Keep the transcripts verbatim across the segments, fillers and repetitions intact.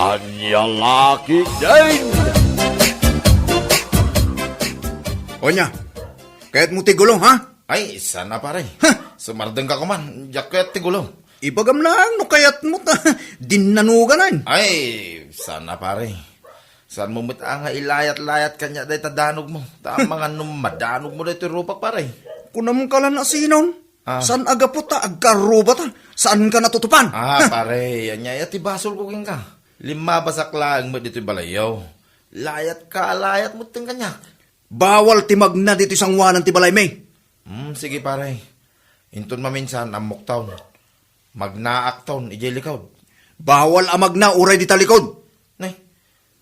Ania la ketdin? Onya, kayatmo ti gulo, ha? Ay, saan a, pare. Huh! Sumardeng ka koma, diak kayat ti gulo. Ibagam laeng no kayatmo ta dinnanogan. Ay, saan a, pare. Saanmo met a nga ilayat-layat kaniak dayta danogmo. Ta amangan no madanogmo daytoy rupak, pare. Kunam ka la no sinon. Ah. Saan a gapu ta agkarrubata? Saanka natutupan? Ah, pare, ania aya ti basolko kenka? Limmabasak laeng met ditoy balayyo. Layatka a layat metten kaniak. Bawal ti magna ditoy sangoanan ti balaymi. Hmm, sige, pare. Inton maminsan, ammokton. Magnaakton idiay likod. Bawal a magna uray dita likod. Nay,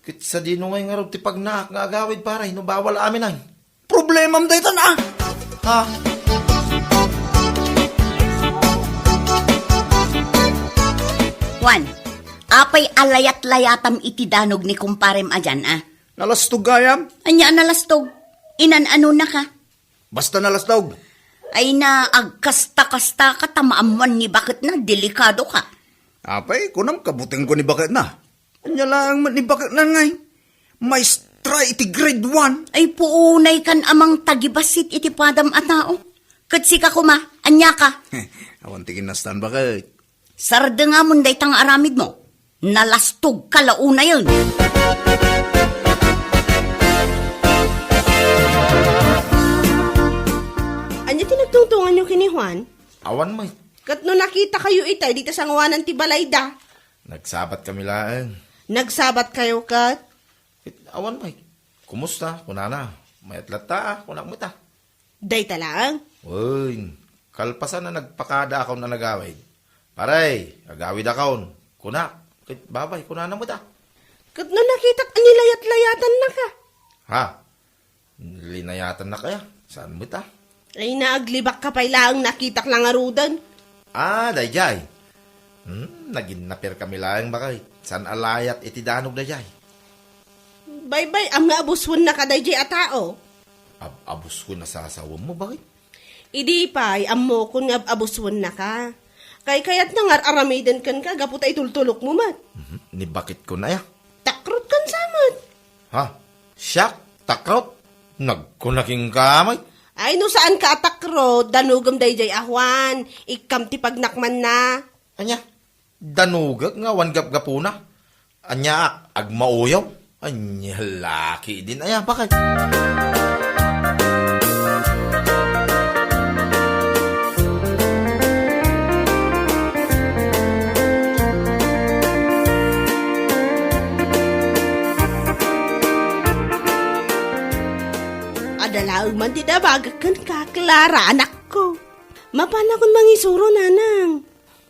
ket sadino ngay ngarud ti pagnaak nga agawid, pare, no bawal amin ay? Problemam daytan, a. Ha? Juan, apay a layat-layatam iti danog ni kumparem a dian, a? Nalastog gayam. Ania a nalastog? Inan-anonaka? Basta nalastog. Ay na, agkasta-kastaka ta maammoan ni baketna, delikadoka. Apay, kunam kabutengko ni baketna. Ania laeng met ni baketna ngay? Maestra iti grade one. Ay, puunay kan amang tagibassit iti padam a tao. Ket sika koma, ania ka? Awan ti kinastan, baket. Sardengamon dayta nga aramidmo. Nalastog ka la unayen. Ania ti nagtungtunganyo ken ni Juan? Awan met. Ket no nakitakayo itay dita sangoanan ti balayda? Nagsabat kami laeng. Nagsabat kayo ket? Ket awan met. Kumusta? Kunana. Mayat latta, kunak met a. Dayta laeng? Wen, kalpasan a nagpakadaakon a nagawid. Pare, agawidakon. Kunak, ket babay, kunana met a. Ket no nakitak a nilayat-layatannaka? Ha? Linayatannaka ya? Saan met a? Ay, naaglibakka pay laeng nakitak la ngaruden. Ah, dayjay. Hmm, naginnaper kami laeng, baket. Saan a layat iti danog dayjay? Baybay-am nga abuswennaka dayjay a tao. Ab-, abuswen a sasawemmo, baket? Idi pay, ammokon nga ab-, abuswennaka. Kaykayatna nga ar-aramiden kenka gapu ta itultulokmo met. Mhm. Ni baket ko na ya. Takrot kan samet. Ha? Siak? Takrot? Nagkuna kenka met. Ay, no saanka a takrot, danogem dayjay a Juan. Ikkam ti pagnakmanna. Ania? Danogek nga awan gapgapuna. Aniaak, agmauyaw. Ania la ketdin aya, baket. Adda laeng man ti nabagak kenka, Clara, anakko. Mapanakon mangisuro, nanang.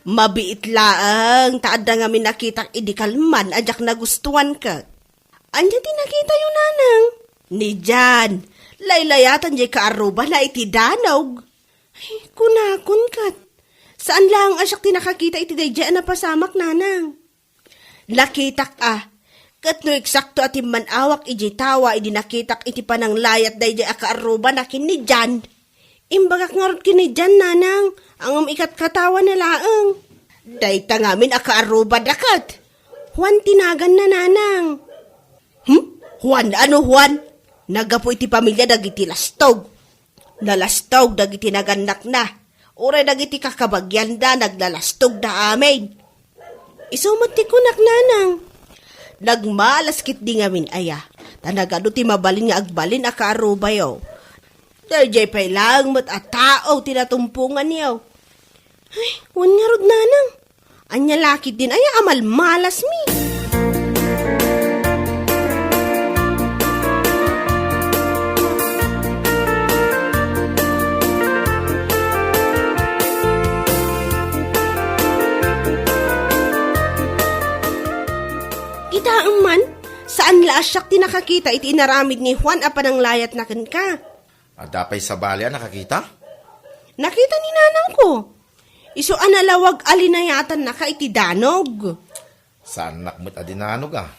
Mabiit laeng ta adda ngamin nakitak idi kalman a diak nagustuan ket. Ania ti nakitayo, nanang? Ni Jan. Laylayatan diay kaarrubana iti danog. Ay, kunakon ket. Saan laeng a siak ti nakakita iti daydiay a napasamak, nanang. Nakitak a, ket no eksakto a timman-awak idiay tawa idi nakitak iti pananglayat daydiay a kaarrubana ken ni Jan. Imbagak ngarud ken ni Jan, nanang, a ngem ikatkatawana laeng. Dayta ngamin a kaarrubada ket. Juan ti naganna, nanang. Hmm? Juan? Ano Juan? Naggapu iti pamilia dagiti lastog. Nalastog dagiti nagannakna. Uray dagiti kakabagianda, naglalastogda amin. Isu met ti kunak, nanang. Nagmalas ketdi ngamin aya, ta nagadu ti mabalin nga agbalin a kaarrubayo. Daydiay pay laeng met a tao ti natumponganyo. Ay, wen ngarud, nanang. Ania la ketdin aya a malmalasmi? Kitaem man, saan la a siak ti nakakita iti inaramid ni Juan a pananglayatna kenka. Adda pay sabali a nakakita? Nakita ni nanangko. Isu a nalawag a linayatannaka iti danog. Saannak met a dinanog, a.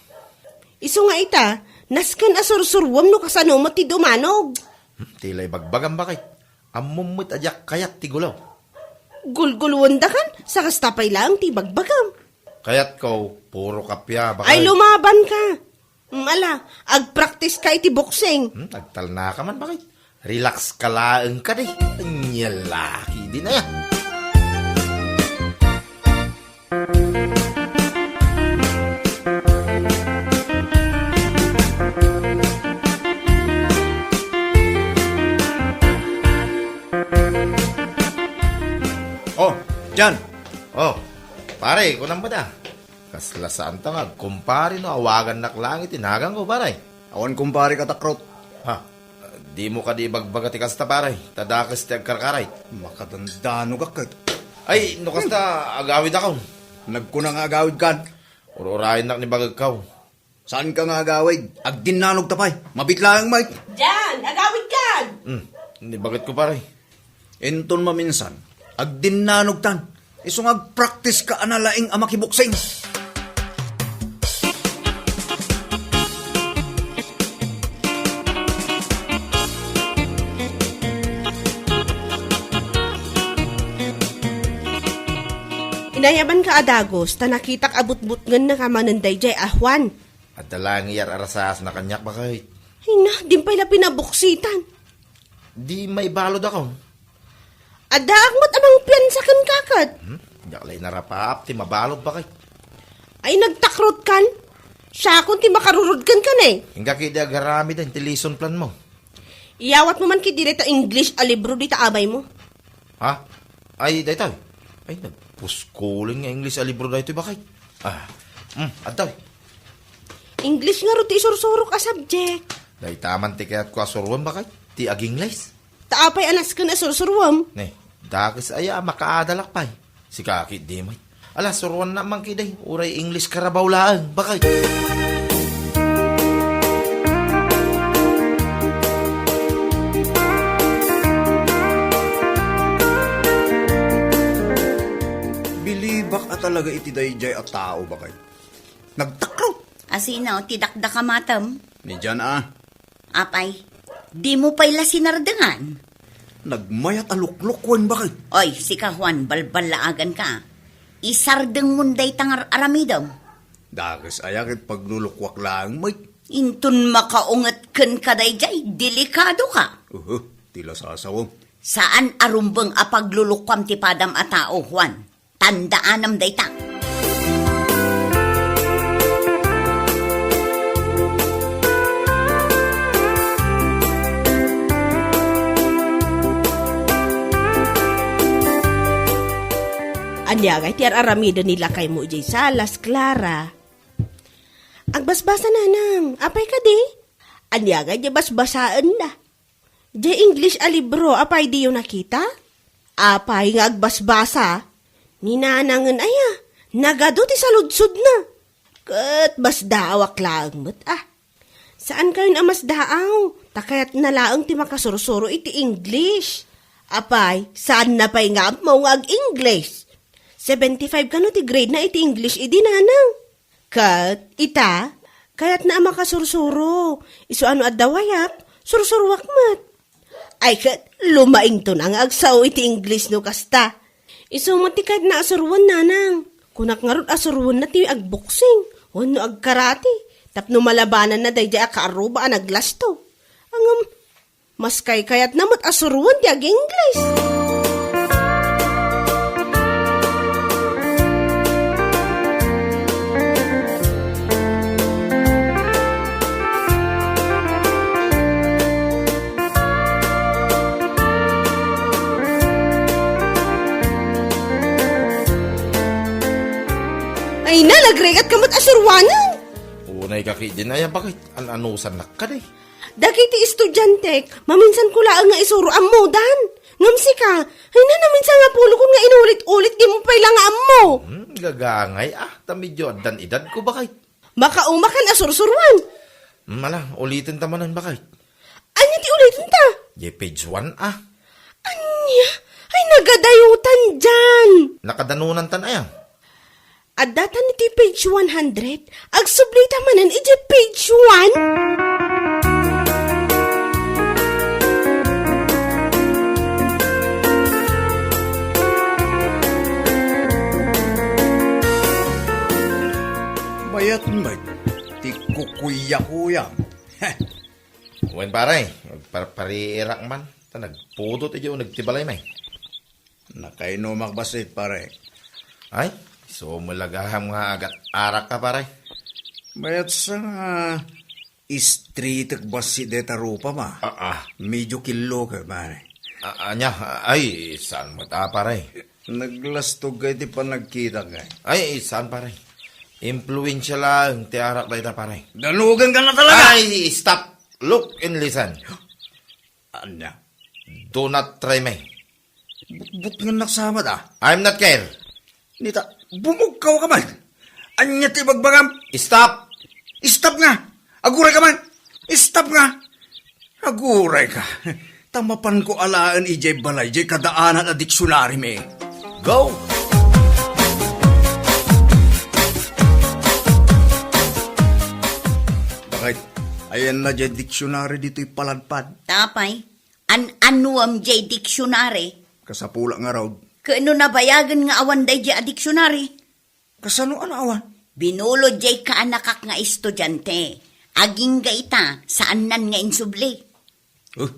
Isu nga ita, nasken a sursuruem no kasano met ti dumanog. Hmm, ti la ibagbagam, baket. Ammom met a diak kayat ti gulo. Gulguloendakan, sa kasta pay laeng ti ibagbagam. Kayatko, puro kappia, bakit? Ay, lumaban ka. Mm, ala, agpractice ka iti boxing. Hmm, agtalna ka man, bakit? Relax ka laeng kadi. Anya laki din aya. Oh, Jan. Oh, pare, kunam ba da? Kasla saan ta nga agkumpare no awagannak laeng iti naganko, pare. Awan kumpare ka, Takrot. Ha? Dimo kadi ibagbaga ti kasta, pare. Ta dakes ti agkarkaray. Makadandanogak ket. Ay, no kasta, agawidakon. Nagkuna nga agawidkan. Ur-urayennak ni bagekkaw. Saanka nga agawid? Agdinnanogta pay. Mabit laeng, Mike. Jan, agawidkan! Hmm, ni bagetko, pare. Inton maminsan, agdinnanogtan. Isu nga agpractice ka a nalaing a makiboksing. Inayabanka a dagus, ta nakitak a butbutngennaka manen daydiay a Juan. Adda laeng iyar-arasaasna kaniak, bakit? Ay na, din pay la pinabuksitan. Di maibaludakon. Addaak met a mangpiansa kenka ket. Hmm? Diak la inarapaap ti mabalud, bakit? Ay, nagtakrot kan? Siakon ti makarurod kenka, ne? Inggak idi agaramiden ti lesson plan mo. Iyawat mo man ket dita English a libro dita abay mo. Ha? Ay, daytoy. Ay, nagpuskulen nga English a libro daytoy, bakit? Ah, hmm, adtoy. English ngarud ti isursurok a subject. Dayta man ti kayatko a suroen, bakit? Ti ag-English. Ta apay a nasken a sursuroem? Ne, dakes aya a makaadalak pay. Sika ket di met. Ala, suroanna man ket, uray English Carabao laeng, bakit? Bilibak a talaga iti daydiay a tao, bakit? Nagtakrot. Asino ti dakdakamatem? Ni Jan a. Apay, dimo pay la sinardengan? Nagmayat a luklukuen, bakit? Oy, sika, Juan, balballaaganka. Isardengmon dayta nga ar-aramidem. Dakes aya ket paglulukuak laeng met. Inton makaunget kenka daydiay, delikadoka. Uhu, ti la sasawem. Saan a rumbeng a paglulukuam ti padam a tao, Juan. Tandaanam dayta. Ania ngay ti ar-aramiden ni lakaymo idiay salas, Clara? Agbasbasa, nanang. Apay kadi? Ania ngay ti basbasaenna? Diay English a libro, apay diyo nakita? Apay nga agbasbasa? Ni nanangen aya, nagadu ti saludsodna. Ket basdaawak laeng met a. Saankayon a masdaaw, ta kayatna laeng ti makasursuro iti English. Apay, saanna pay nga ammo nga ag-English. Seventy-five kano ti grade na iti English idi, nanang. Ket ita, kayatna a makasursuro. Isu a no adda wayak, sursuroak met. Ay ket, lumaingto na nga agsao iti English no kasta. Isu met ti kayatna a suroen, nanang. Kunak ngarud a suroenna ti agboksing wenno agkarate tapno malabananna daydiay a kaarruba a naglasto. Ngem, maskay kayatna met a suroen ti ag-English. Ay na, nagrigat ka met a suroanen. Unay ka ket din aya, bakit? An-anusannak kadi? Dagiti estudiantek, maminsan ko laeng nga isuro, ammodan. Ngem sika, ay na, naminsan nga pulokon nga inulit-ulit, dimo pay la nga ammo. Hmm, gagangay, ah, ta medyo addan edad ko, bakit? Makaumakan a sursuruan. Hmm, ala, uliten ta manen, bakit? Ania ti uliten ta? Diay page one, ah. Ania? Ay, nagadayutan diay. Nakadanunan tan aya? Adda tan iti page one hundred. Agsubli ta manen iti page one. Ket met, ti kukuyakuyam. Wen, pare, parpariirak man, ta nagpudot idiay uneg ti balay, may. Nakainumak bassit, pare. Ay, sumulagaham nga agat-arak ka, pare. Mayat sa nga istritek bassit deta rupa, ma. Ah, ah. Medyo killo ka, pare. Ah, anya? Ay, saan mo ta, pare? Naglastog ka iti panagkitak, eh. Ay, saan, pare? Impluensya laeng ti arak dayta, pare. Danugan ka na talaga! Ay, stop! Look and listen. Anya? Do not try me. Butbut nga naksamat, ah. I'm not care. Nita, bumugkaw ka man. Anya ti bagbagam? Stop! Stop nga! Aguray ka man! Stop nga! Aguray ka! Ta mapan ko alaen idiay balay, diay kadaanan a diksyonari mi. Go! Bakit? Ayan na diay diksyonari ditoy paladpad. Tapay, an-anuam diay diksyonari? Kasapulak ngarud. Ket no nabayagen nga awan daydiay a diksyonari? Kasano a naawan? Binulod diay kaanakak nga estudiante. Agingga ita, saannan nga insubli. Eh,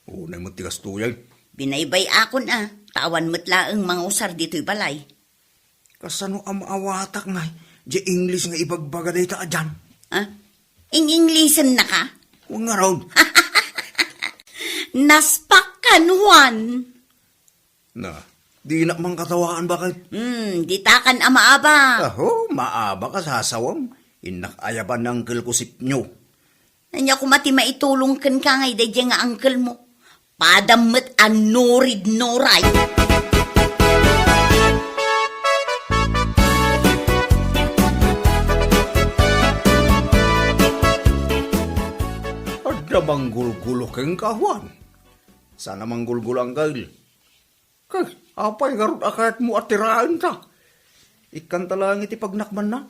unay met ti kastoy. Binaybay-akon a, ta awan met laeng mangusar ditoy balay. Kasano a maawatak nga diay English nga ibagbaga dayta a Jan? Ah? Ing-Englishennaka? Wen ngarud. Naspak kan Juan. Na, dinak man katawaan, bakit? Hmm, ditakan a maabak. Aho, maabak a sasawem. Innak ayaban ni uncle ko sipnyo. Ania koma ti maitulong kenka nga daydiay nga uncle mo? Padam met a nurid nuray. Adda manggulgulo kenka, Juan? Saan a manggulgulo, uncle. Kay, apay ngarud a kayatmo a tiraenta? Ikkanta laeng iti pagnakmanna.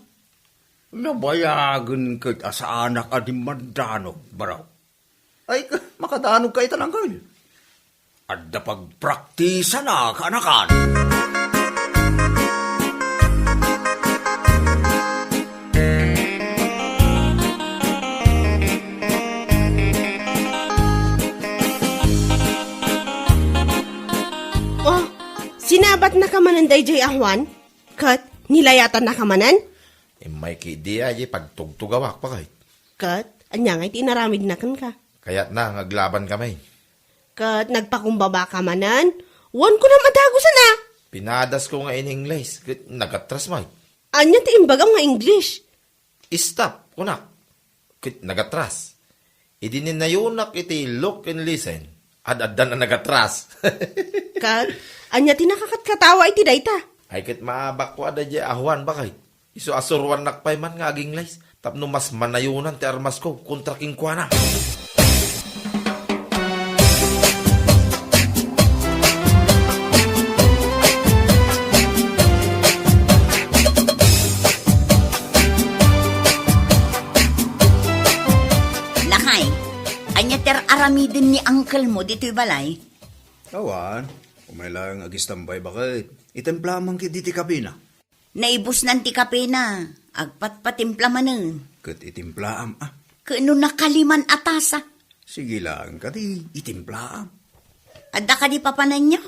Nabayagen ket a saanak a dimmandanog, baro. Ay, ka-, makadanog ka ita, uncle. Adda pagpraktisan a kaanakan. Oh, sinabatnaka manen daydiay a Juan? Ket nilayatannaka manen? Immay ketdi a, di pagtugtugawak, bakit? Ket ania ngay ti inaramidna kenka? Kayatna nga aglaban kami. Ket nagpakumbabaka manen? Wen kunam a dagusen a! Pinadasko nga in-English, ket nagatras met. Ania ti imbagam nga English? Stop, kunak. Ket nagatras. Idi ninayonak iti look and listen, ad-addan a nagatras. Ket, ania ti nakakatkatawa iti dayta? Ay, ket maabakko a daydiay a Juan, bakit? Isu a suruannak pay man nga aginglays tapno mas manayonan ti armasko kontra kenkuana. Lakay, ania ti ar-aramiden ni uncle mo ditoy balay? Awan, umay laeng agistambay, baket. Itemplaam man ketdi ti kapena. Naibusnan ti kapena, agpatpatimpla manen. Ket itimplaam, a? Ket no nakaliman a tasa? Sige laeng kadi, itimplaam. Adda kadi papananyo?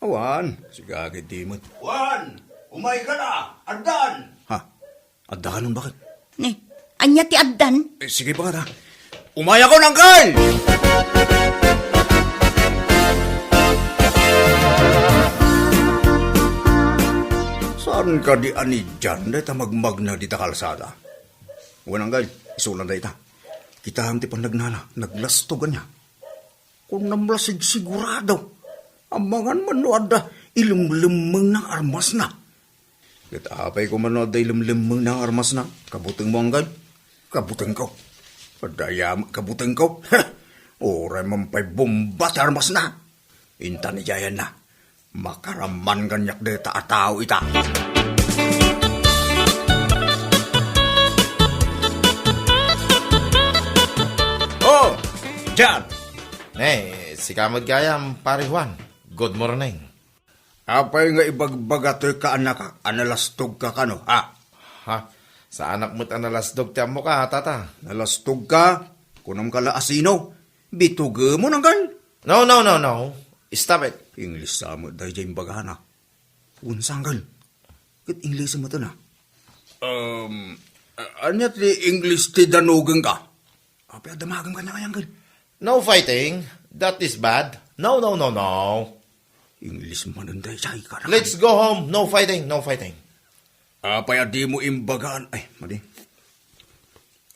Awan, siga ketdi met. Juan, umay ka na, addan! Ha? Adda kanon, baket? Ni, ania ti addan? Eh, sige, baket, ha? Umayakon, uncle! Saan kadi a ni Jan dayta magmagna dita kalsada? Wen, uncle, isulan dayta. Kitaem ti pannagnana, naglastog ania. Kunam la sigsigurado. Amangan man no adda ilemlemmengna nga armasna. Ket apay koma no adda ilemlemmengna nga armasna? Kabutengmo, uncle? Kabutengko. Adda aya met kabutengko. Uray man pay bomba ti armasna. Intan idiayanna. Makaraman kaniak dayta a tao ita. Oh, Jan! Ne, sika met gayam, Pare Juan. Good morning. Apay nga ibagbaga toy kaanakak a nalastogka kano, ha? Ha? Saanak met a nalasdog ti ammoka, tata. Nalasdogka? Kunamka la a sino? Bitugemon, anggal? No, no, no, no. Stop it. English sa met daydiay imbagana. Unsa, anggal? Ket English met na. Um, a-, ania ti English ti danugengka? Apay a damagem kaniak, anggal? No fighting. That is bad. No, no, no, no. English manen daydiay, kada. Let's go home. No fighting, no fighting. Apay a dimo imbagaan, ay, madi.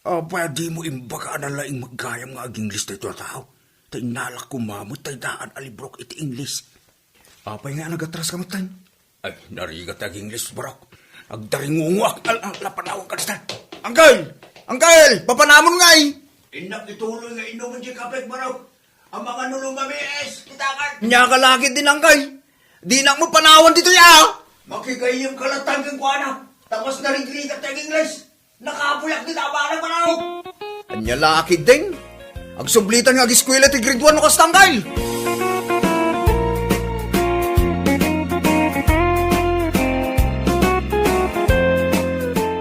Apay a dimo imbagaan a laing met gayam nga ag-English daytoy a tao? Ta innalak koma met tay daan a librok iti English. Apay nga nagatraska metten? Ay, narigat ti ag-English, barok. Agdaringungoak, al-, al-, lapanawag ka, Stan. Angkel! Angkel! Papanamon ngay! Innak ituloy nga inumen ti kapek, barok. Amangan no lumamiis, kita ka. Nia ka lagi din, angkel. Dinak mo panawan ditoy, a! Makigayyem ka latta kenkuana. Ta kas narigrigat ti ag-English. Nakabuyak dita a balang manawag. Ania la ketdin? Agsublitan nga ageskuela ti grade one no kasta, angkel.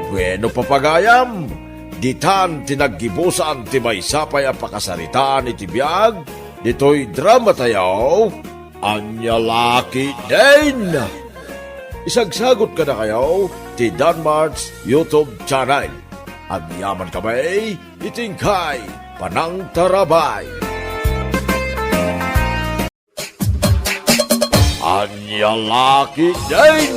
Bueno, papagayam, ditan ti naggibusan ti maysa pay a pakasaritaan iti biag ditoy drama tayo. Ania la ketdin? Isagsagot kadakayo ti Danmart's YouTube channel. Agyaman kami iti inkay panangtarabay. Ania la ketdin?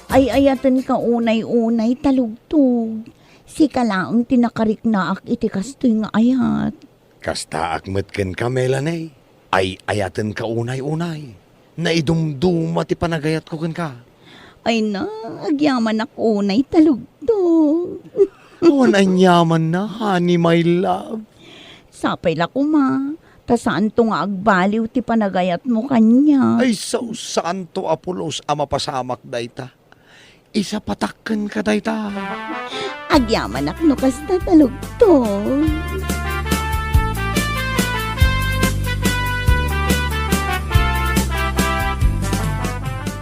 Ay-ayatenka unay-unay, Talugtog. Sika laeng ti nakariknaak iti kastoy nga ayat. Kastaak met kenka, Melanie. Ay-ayatenka unay-unay. Naidumduma ti panagayatko kenka. Ay na, agyamanak unay, Talugtog. Awan aniamanna, honey, my love. Sapay la koma, ta saanto nga agbaliw ti panagayatmo kaniak. Ay, sao, saanto a pulos a mapasamak dayta. Isapatak kenka dayta. Agyamanak no kasta, Talugtog.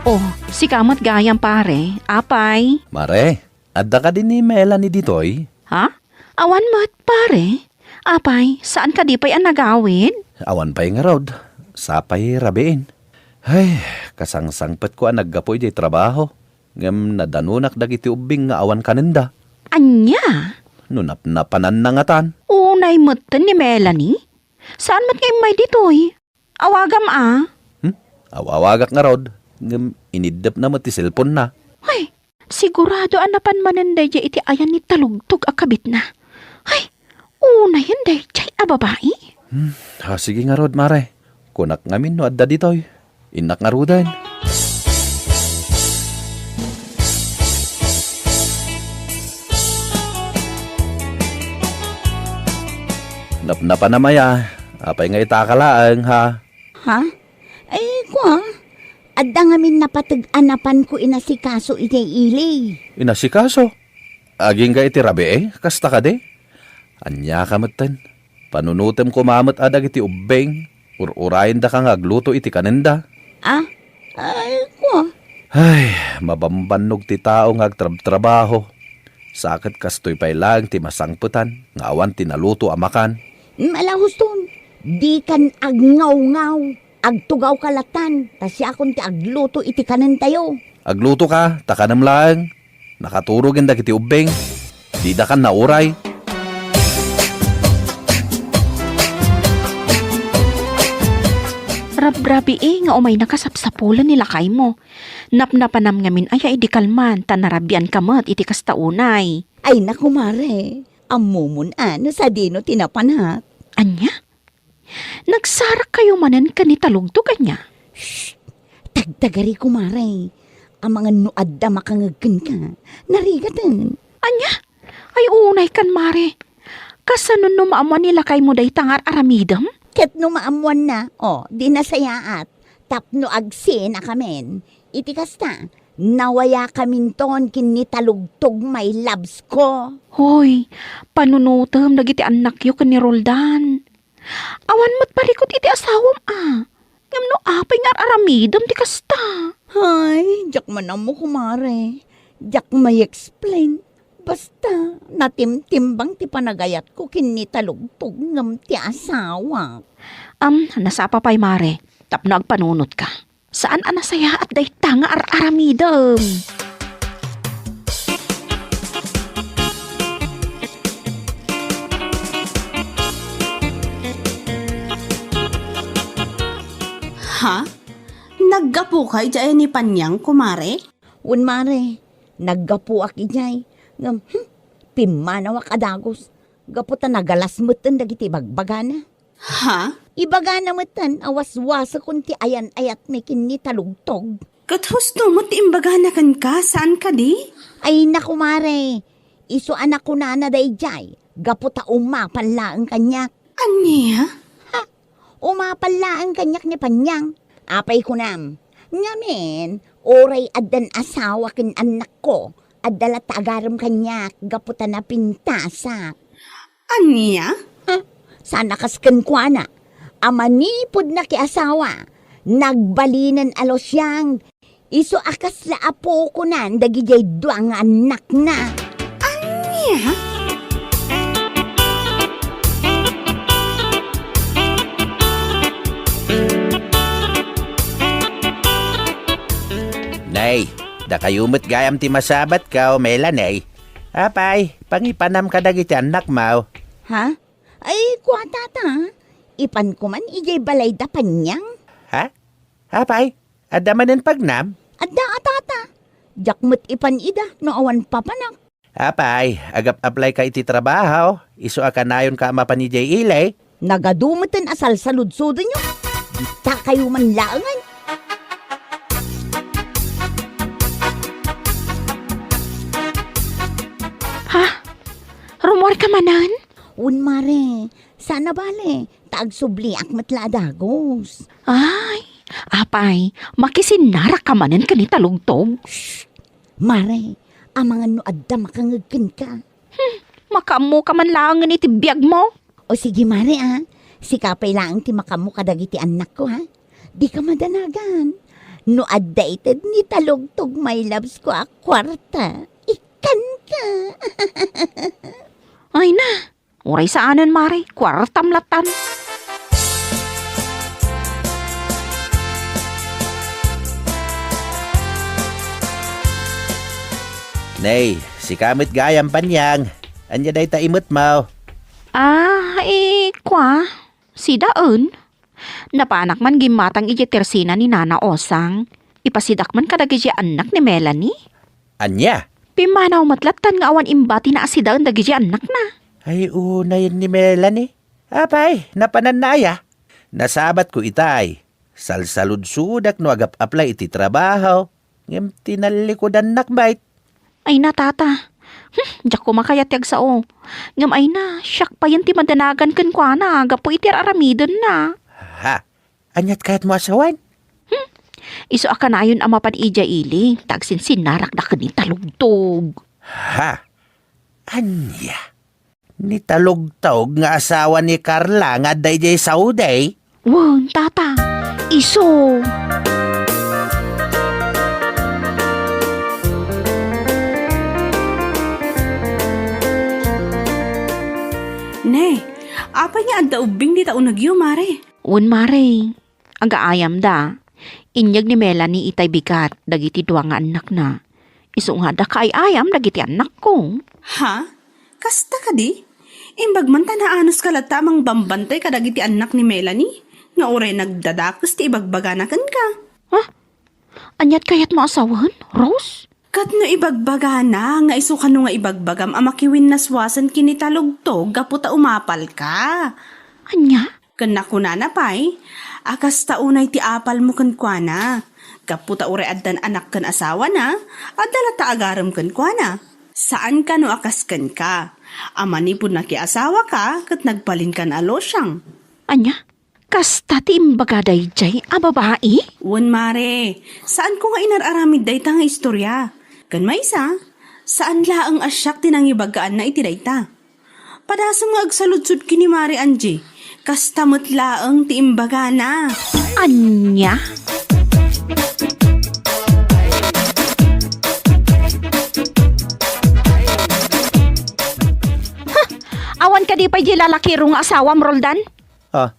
Oh, sika met gayam, pare. Apay? Mare, adda kadi ni Melanie ditoy? Ha? Awan met, pare. Apay, saan kadi pay a nagawid? Awan pay ngarud. Sapay rabiin. Ay, kasangsangpetko a naggapu idiay trabaho. Ngem nadanonak dagiti ubbing nga awan kanenda. Ania? No napnapananna ngatan. Unay metten ni Melanie? Saan met nga immay ditoy? Awagam a. Hmm? Aw-awagak ngarud, ngem iniddepna met ti cellphone-na. Ay, sigurado a napan manen daydiay iti ayan ni Talugtog a kabitna. Ay, unayen daydiay a babai. Hmm, ah, sige ngarud, mare. Kunak ngamin no adda ditoy. Innak ngaruden. Napnapanam aya, apay nga itaka laeng, ha? Ha? Ay, kua, adda ngamin napateg a napanko inasikaso idiay ili. Inasikaso? Agingga iti rabii, kasta kadi? Aniaka metten? Panunotem koma met a dagiti ubbing, ur-urayendaka nga agluto iti kanenda. Ah? Ay, kua. Ay, mabambannog ti tao nga agtrabtrabaho. Sa ket kastoy pay laeng ti masangpetan nga awan ti naluto a makan. Mm, ala, Huston, dikan agngawngaw. Agtugawka lattan, ta siakon ti agluto iti kanentayo. Aglutoka, ta kanem laeng. Nakaturogen dagiti ubbing. Didakan nauray. Rabrabii nga umayna kasapsapulen ni lakaymo. Napnapanam ngamin aya idi kalman, ta narabianka met iti kasta unay. Ay, naku, mare. Ammomon a no sadino ti napanak. Ania? Nagsarakkayo manen ken ni Talugtog, ania? Shh! Tagtagari, kumare. Amangan no adda makangeg kenka, narigaten. Ania? Ay, unay kan, mare. Kasano no maammuan ni lakaymo dayta nga ar-aramidem? Ket no maammuanna, o, di nasayaat. Tapno agsinakamin. Iti kasta, nawayakaminton ken ni Talugtog, my loves ko. Hoy, panunotem dagiti annakyo ken ni Roldan. Awan met parikut iti asawam a. Ngem no apay nga ar-aramidem ti kasta? Ay, diak man ammo, kumare. Diak ma-explain. Basta, natimtimbang ti panagayatko ken ni Talugtog ngem ti asawak. Am, nasapa pay, Mare, tapno agpanunotka. Saan a nasayaat dayta nga ar-aramidem. Ha? Naggapuka idiay ni Panyang, kumare? Wen, mare, naggapuak idiay. Ngem, hmm, pimmanawak a dagus. Gapu ta nagalas metten dagiti ibagbagana. Ha? Ibagana metten a waswasakon ti ayan-ayatmi ken ni Talugtog. Ket husto met ti imbagana kenka, saan kadi? Ay, naku, mare. Isu a nakunana daydiay, gapu ta umapal laeng kaniak. Ania? Ha? Umapal laeng kaniak ni Panyang. Apay kunam? Ngamin, uray addan asawa ken annakko, adda latta agarem kaniak gapu ta napintasak. Ania? Ha? Saan a kas kenkuana. A manipud nakiasawa, nagbalinen a lusiang. Isu a kasla a pukonan dagidiay dua nga annakna. Ania? Nay, dakayo met gayam ti masabatko, Melanie. Apay, pangipanam kadagiti annakmo. Ha? Ay, kua, tata. Ipanko man idiay balay da Panyang. Ha? Apay, adda manen pagnam? Adda a, tata. Diak met ipan ida no awan papanak. Apay, agap-apply ka iti trabaho, isu a kanayon ka a mapan idiay ili. Nagadu meten a salsaludsodenyo. Dita kayo man laengen. Ha? Rummuar ka manen? Wen, mare, saan a bale, ta agsubliak met la a dagus. Ay, apay, makisinnarak ka manen ken ni Talugtog? Shh! Mare, amangan no adda makangeg kenka. Hmm, makaammo ka man laengen iti biagmo. O sige, mare, a. Sika pay laeng ti makaammo kadagiti annakko, ha? Dika madanagan. No adda ited ni Talugtog, my loves ko, a kuarta, ikkanka. Ay na, uray saanen, mare, kuartam lattan. Nay, sika met gayam, Panyang. Ania dayta imetmo? Ah, eh, kua, sidaen. Napanak man gimmatang idiay tersina ni Nana Osang. Ipasidak man kadagiti annak ni Melanie. Ania? Pimmanaw met lattan nga awan imbatina a sidaen dagiti annakna. Ay, unayen ni Melanie. Apay, napananna aya? Nasabatko itay. Salsaludsodak no agap-apply iti trabaho. Ngem tinallikudannak met. Ay na, tata. Hmm, diak koma kayat ti agsao. Ngem ay na, siak payen ti madanagan kenkuana gapu iti ar-aramidenna. Ha? Aniat kayatmo a sawen? Hmm, isu a kanayon a mapan idiay ili, ta agsinsinnarakda ken ni Talugtog. Ha? Ania? Ni Talugtog nga asawa ni Carla nga adda idiay Saudi? Wen, tata. Isu. Ne, apay nga adda ubbing dita unegyo, mare? Wen, mare. Agaayamda. Inyeg ni Melanie itay bigat dagiti dua nga annakna. Isu nga adda kaay-ayam dagiti annakko. Ha? Kasta kadi? Imbag man ta naanuska latta a mangbambantay kadagiti annak ni Melanie, nga uray nagdadakes ti ibagbagana kenka. Ha? Aniat kayatmo a sawen, Rose? Ket no ibagbagana nga isu kano nga ibagbagam a makiwinnaswasen ken ni Talugtog gapu ta umapalka. Ania? Ken nakunana pay a kasta unay ti apalmo kenkuana. Gapu ta uray addan anak ken asawana, adda latta agarem kenkuana. Saan kano a kas kenka, a manipud nakiasawaka ket nagbalinkan a lusiang. Ania? Kasta ti imbaga daydiay a babai? Wen, mare, saanko nga inar-aramid dayta nga istorya. Ken maysa, saan laeng a siak ti nangibagaanna iti dayta. Padasem nga agsaludsod ken ni Mare Angie, kasta met laeng ti imbagana. Ania? Adi pay di lalakiro nga asawam, Roldan? Ah,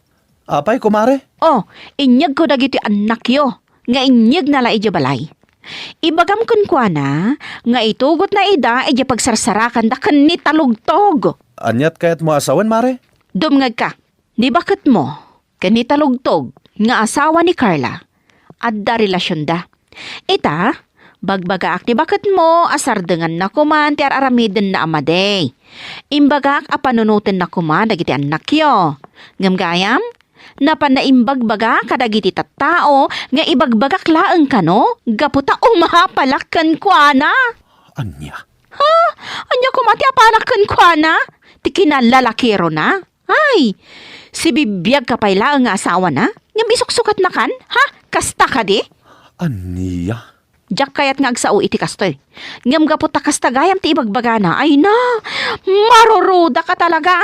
apay, kumare? Oh, inyegko dagiti annakyo nga inyegna la idiay balay. Ibagam kenkuana nga itugotna ida idiay pagsarsarakanda ken ni Talugtog. Aniat kayatmo a sawen, mare? Dumngegka, ni baketmo ken ni Talugtog nga asawa ni Carla, adda relasionda. Ita, bagbagaak ni baketmo a sardenganna koman ti ar-aramidenna a madi. Imbagak a panunotenna koman dagiti annakyo. Ngem gayam, napanna imbagbaga kadagiti tattao nga ibagbagak laeng kano gapu ta umapalak kenkuana. Ania? Ha? Ania koma ti apalak kenkuana? Ti kinallalakirona? Ay, sibibiagka pay laeng nga asawana? Ngem isuksukatnakan? Ha? Kasta kadi? Ania? Diak kayat nga agsao iti kastoy. Ngem gapu ta kasta gayam ti ibagbagana, ay na, marurudaka talaga.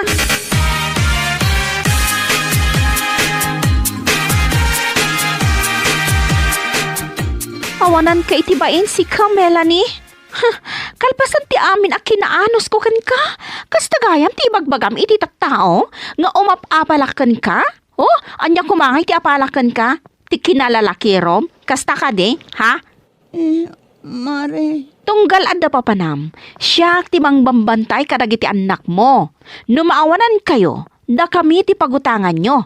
Awananka iti bain, sika, Melanie. Huh, kalpasan ti amin a kinaanusko kenka, kasta gayam ti ibagbagam iti tattao nga umap-apalak kenka? Oh, ania koma ngay ti apalak kenka? Ti kinalalakirom? Kasta kadi, ha? Eh, mare. Tunggal adda papanam, siak ti mangbambantay kadagiti annakmo. No maawanankayo, dakami ti pagutanganyo.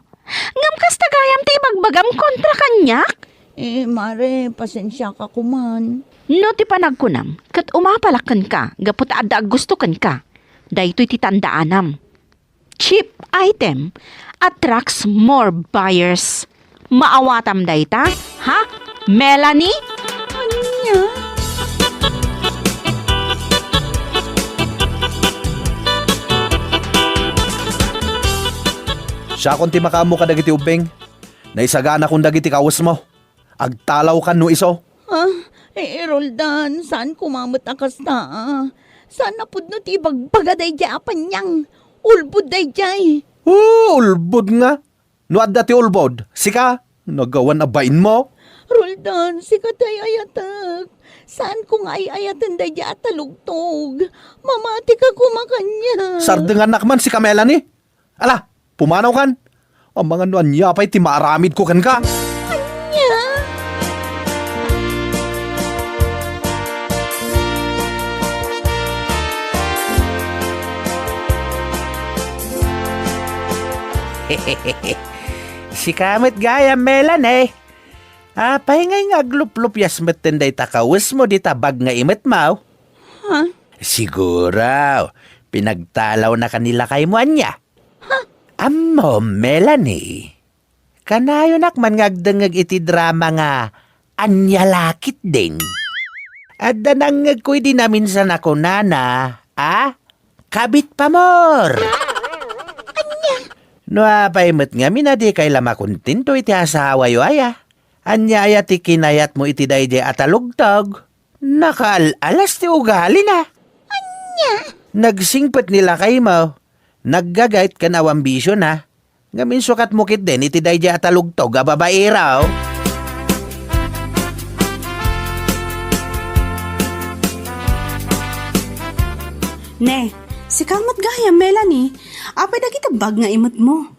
Ngem kasta gayam ti ibagbagam kontra kaniak? Eh, mare, pasensiaka koman. No ti panagkunam, ket umapalak kenka gapu ta adda aggusto kenka, daytoy ti tandaanam. Cheap item attracts more buyers. Maawatam dayta, ha, Melanie? Ania? Siakon ti makaammo kadagiti ubbing. Naisaganakon dagiti kawesmo. Agtalawkan no isu. Ah, eh, Roldan, saan koma met a kasta, ah. Saan a pudno ti ibagbaga daydiay a paniang. Ulbod daydiay. Oh, ulbod nga. No adda ti ulbod, sika, nagawan a bainmo. Roldan, sika ti ay-ayatek. Saan ko nga ay-ayaten daydiay a talugtog. Mamatika koma kaniak. Sardengannak man, sika, Melanie. Ala, pumanawkan. Amangan no ania pay ti maaramidko kenka. Ania? Sika met gayam, Melanie. Apay ngay nga agluplupias metten dayta kawesmo dita bag nga imetmo? Ha? Siguro, pinagtalawna ka ni lakaymo ania? Ha? Ammom, Melanie. Kanayonak man nga agdengngeg iti drama nga Ania la ketdin? Adda nangngegko idi naminsan a kunana, a? Kabit pamor! Ania? No apay met ngamin a dikay la makontento iti asawayo aya? Ania aya ti kinayatmo iti daydiay a talugtog? Nakaal-alas ti ugalina. Ania? Nagsingpet ni lakaymo. Naggagayt ken awan bisiona. Ngem insukatmo ketdin iti daydiay a talugtog a babaero. Ne, sika met gayam, Melanie. Apay dagiti bag nga imetmo?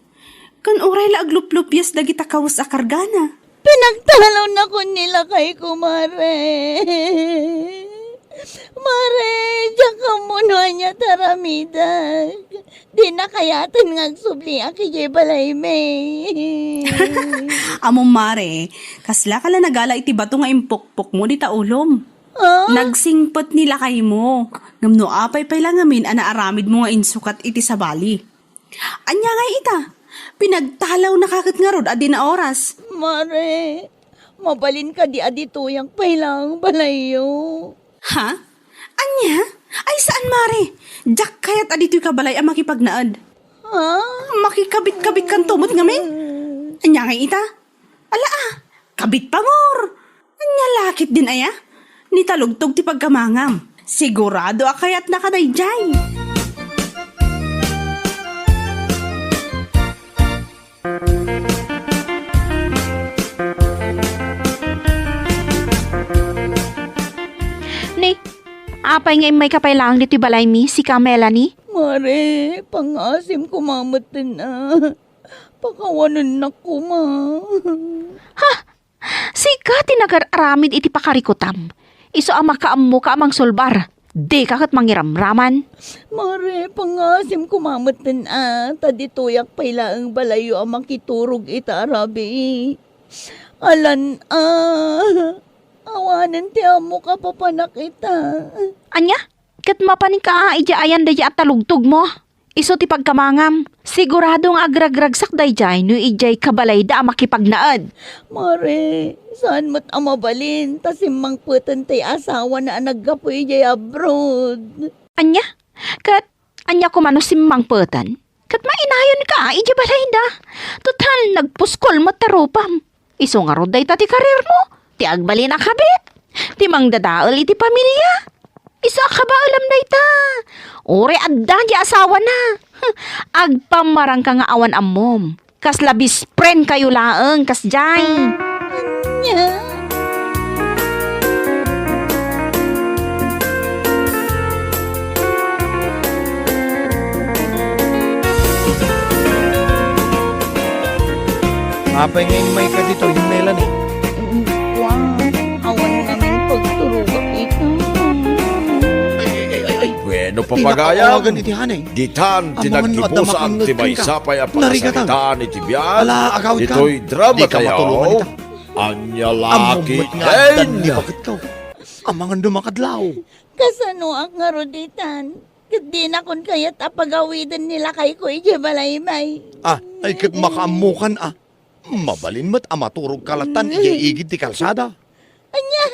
Ken uray la agluplupias dagita kawes a kargana. Pinagtalawnakon ni lakayko, mare. Mare, diak ammo no ania ti aramidek. Dina kayaten nga agsubliak idiay balaymi. Ammom, mare, kaslaka la nagala iti bato nga impukpokmo dita ulom. Ah? Nagsingpet ni lakaymo. Ngem no apay pay la ngamin a naaramidmo nga insukat iti sabali? Ania ngay ita? Pinagtalawnaka ket ngarud a dina oras. Mare, mabalin kadi a ditoyak pay laeng balayyo? Ha? Ania? Ay, saan, mare. Diak kayat a ditoyka balay a makipagnaed. Ha? Makikabit-kabitkanto met ngamin? Ania ngay ita? Ala, ah, kabit pamor! Ania la ketdin aya? Ni talugtog ti pagkamangam. Sigurado a kayatnaka daydiay. Ni, Apay nga immayka pay laeng ditoy balaymi, sika, Melanie? Mare, pangngaasim koma metten a. Pakawanennak koma. Ha? Sika ti nagar-aramid iti pakarikutam. Isu a makaammoka a mangsulbar. Dika ket mangiramraman. Mare, pangngaasim koma metten a, ta ditoyak pay laeng balayyo a makiturog ita a rabii. Alan a, awanen ti ammok a papanak ita. Ania? Ket mapaninka a idiay ayan daydiay a talugtogmo? Isu ti pagkamangam. Sigurado nga agragragsak daydiay no idiay kabalayda a makipagnaed. Mare, saan met a mabalin ta simmangpeten ti asawana a naggapu idiay abroad. Ania? Ket ania koma no simmangpeten? Ket mainayonka idiay balayda. Total, nagpuskol met ti rupam. Isu ngarud dayta ti kariermo, ti agbalin a kabit, ti mangdadael iti pamilia. Isu a kabaelam dayta. Uray adda diay asawana. Agpammarangka nga awan ammom. Kasla best friend kayo laeng, kasdiay. Ania? Apay nga immayka ditoy, Melanie? Kua, awan ngamin pagturogak ita. Ay, ay, ay, ay, ay. Bueno, papagayam. Pinakaawagan iti hanay. Ditan ti naggibusan ti maysa pay a pakasaritaan iti biag. Ala, agawidkan. Ditoy drama tayo. Ania la ketdin? Amangan no makadlaw. Kasanoak ngarud ditan? Ket dinakon kayat a pagawiden ni lakayko idiay balaymi. Ah, ay ket makaammokan a. Mabalin met a maturogka lattan idiay igid ti kalsada. Ania?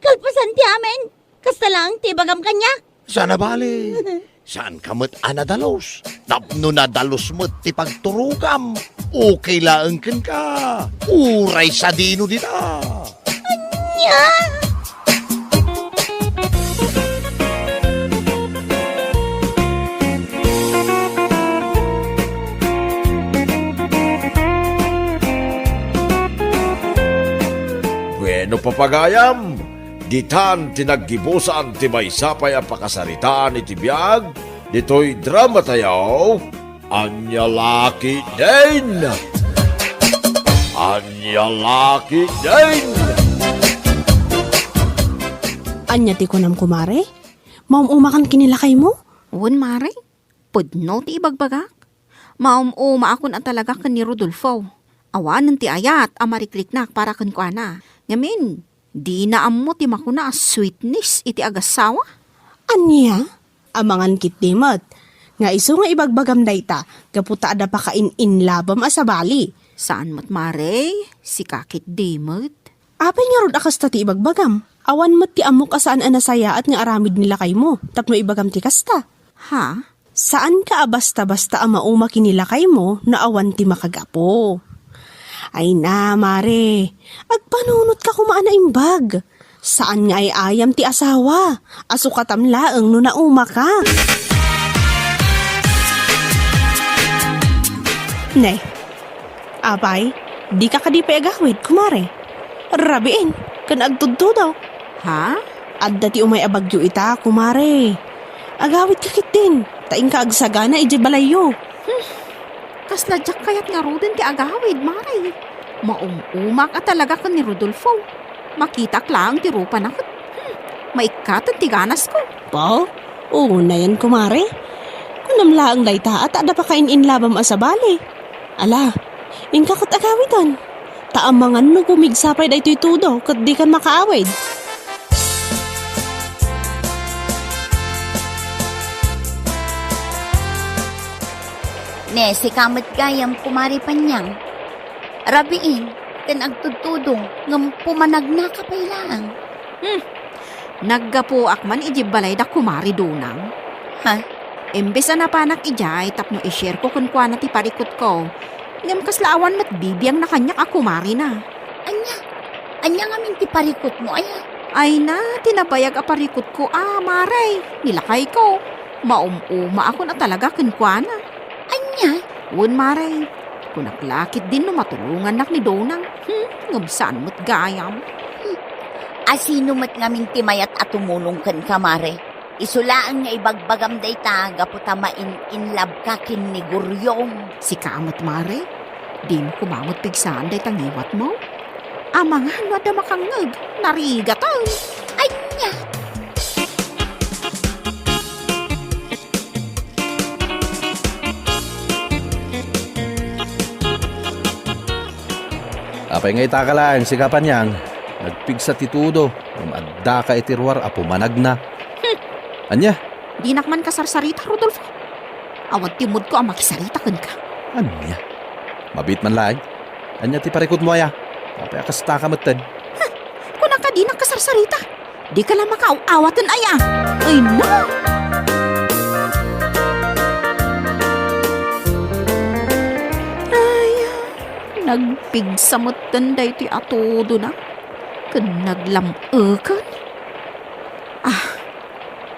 Kalpasan ti amin? Kasta laeng ti ibagam kaniak? Saan a bale. Saanka met a nadalus. Tapno nadalus met ti pagturogam, okay laeng kenka. Uray sadino dita. Ania? Bueno, papagayam, ditan ti naggibusan ti maysa pay a pakasaritaan iti biag ditoy drama tayo. Ania la ketdin? Ania la ketdin? Ania ti kunam, kumare? Maum-umakan ken ni lakaymo? Wen, mare. Pudno ti ibagbagak. Maum-umaakon a talaga ken ni Rodolfo. Awanen ti ayat a marikriknak para kenkuana. Ngamin, dina ammo ti makuna a sweetness iti agassawa. Ania? Amangan ketdi met. Nga isu nga ibagbagam dayta, gapu ta adda pakain-inlabam a sabali. Saan met, mare, sika ketdi met. Apay ngarud a kasta ti ibagbagam? Awan met ti ammok a saan a nasayaat nga aramid ni lakaymo tapno ibagam ti kasta. Ha? Saanka a basta-basta a mauma ken ni lakaymo no awan ti makagapu. Ay na, mare, agpanunotka koma a naimbag. Saan nga ay-ayam ti asawa, a sukatam laeng no naumaka. Ne, apay, dika kadi pay agawid, kumare? Rabiin, ken agtudtudo. Ha? Adda ti umay a bagyo ita, kumare. Agawidka ketdin, ta inka agsagana idiay balayyo. Hmm. Kasla diak kayat ngaruden ti agawid, mare. Maum-umak a talaga ken ni Rodolfo. Makitak laeng ti rupana ket, hmm, maikkaten ti ganasko. Ba? Unayen, kumare. Kunam laeng dayta a ta adda pakain-inlabam a sabali. Ala, inka ket agawiden. Ta amangan no gumigsa pay daytoy tudo ket dikan makaawid. Ne, sika met gayam, kumare Panyang. Rabiin, ken agtudtudo, ngem pumanagnaka pay laeng. Hmm. Naggapuak man idiay balayda, kumare Donang. Ha? Imbes a napanak idiay tapno i-share ko kenkuana ti parikutko, ngem kasla awan met bibiangna kaniak a kumarena. Ania? Ania ngamin ti parikutmo, aya? Ay na, ti nabayag a parikutko a, mare, ni lakayko. Maum-umaakon a talaga kenkuana. Ania? Wen, mare. Kunak la ketdin no matulongannak ni Donang. Hmm, ngem saan met gayam. Hmm. A sino met ngamin ti mayat a tumulong kenka, mare? Isu laeng nga ibagbagam dayta gapu ta main-in love ka ken ni Guryong. Sika met, Mare, dimo koma met pigsaan dayta ngiwatmo? Amangan no adda makangngeg, narigaten. Ania? Apay nga itaka laeng, sika Panyang? Nagpigsa ti tudo, ngem addaka iti ruar a pumanagna. Hmm. Ania? Dinak man kasarsarita, Rodolfo. Awan timmodko a makisarita kenka. Ania? Mabiit man laeng. Ania ti parikutmo aya? Apay a kastaka metten? Huh! Kunaka dinak kasarsarita. Dika la makaaw-awaten aya. Ay, no! Ay, nagpigsa metten daytoy a tudona ken naglam-eken. Ah,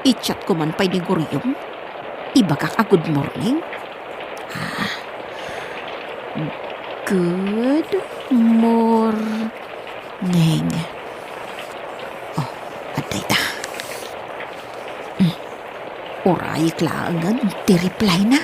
i-chat ko man pay ni Guryong. Ibagak a good morning. Ah, good morning. Oh, adda ita. Hmm. Urayek laengen ti reply na.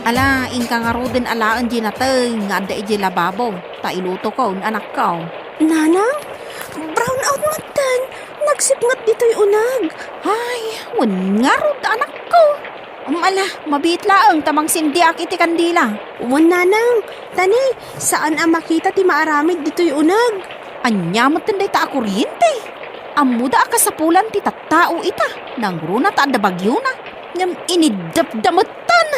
Ala, inka ngaruden alaen di nateng nga adda idiay lababo, ta ilutoko, anakko. Nanang, brown out metten. Nagsipnget ditoy uneg. Ay, wen ngarud, anakko. Ala, mabiit laeng ta mangsindiak iti kandila. Wen, nanang, ta ne, saan a makita ti maaramid ditoy uneg. Ania metten dayta a kuryente? Ammoda a kasapulan ti tattao ita, nangruna ta adda bagiona, ngem iniddepda metten.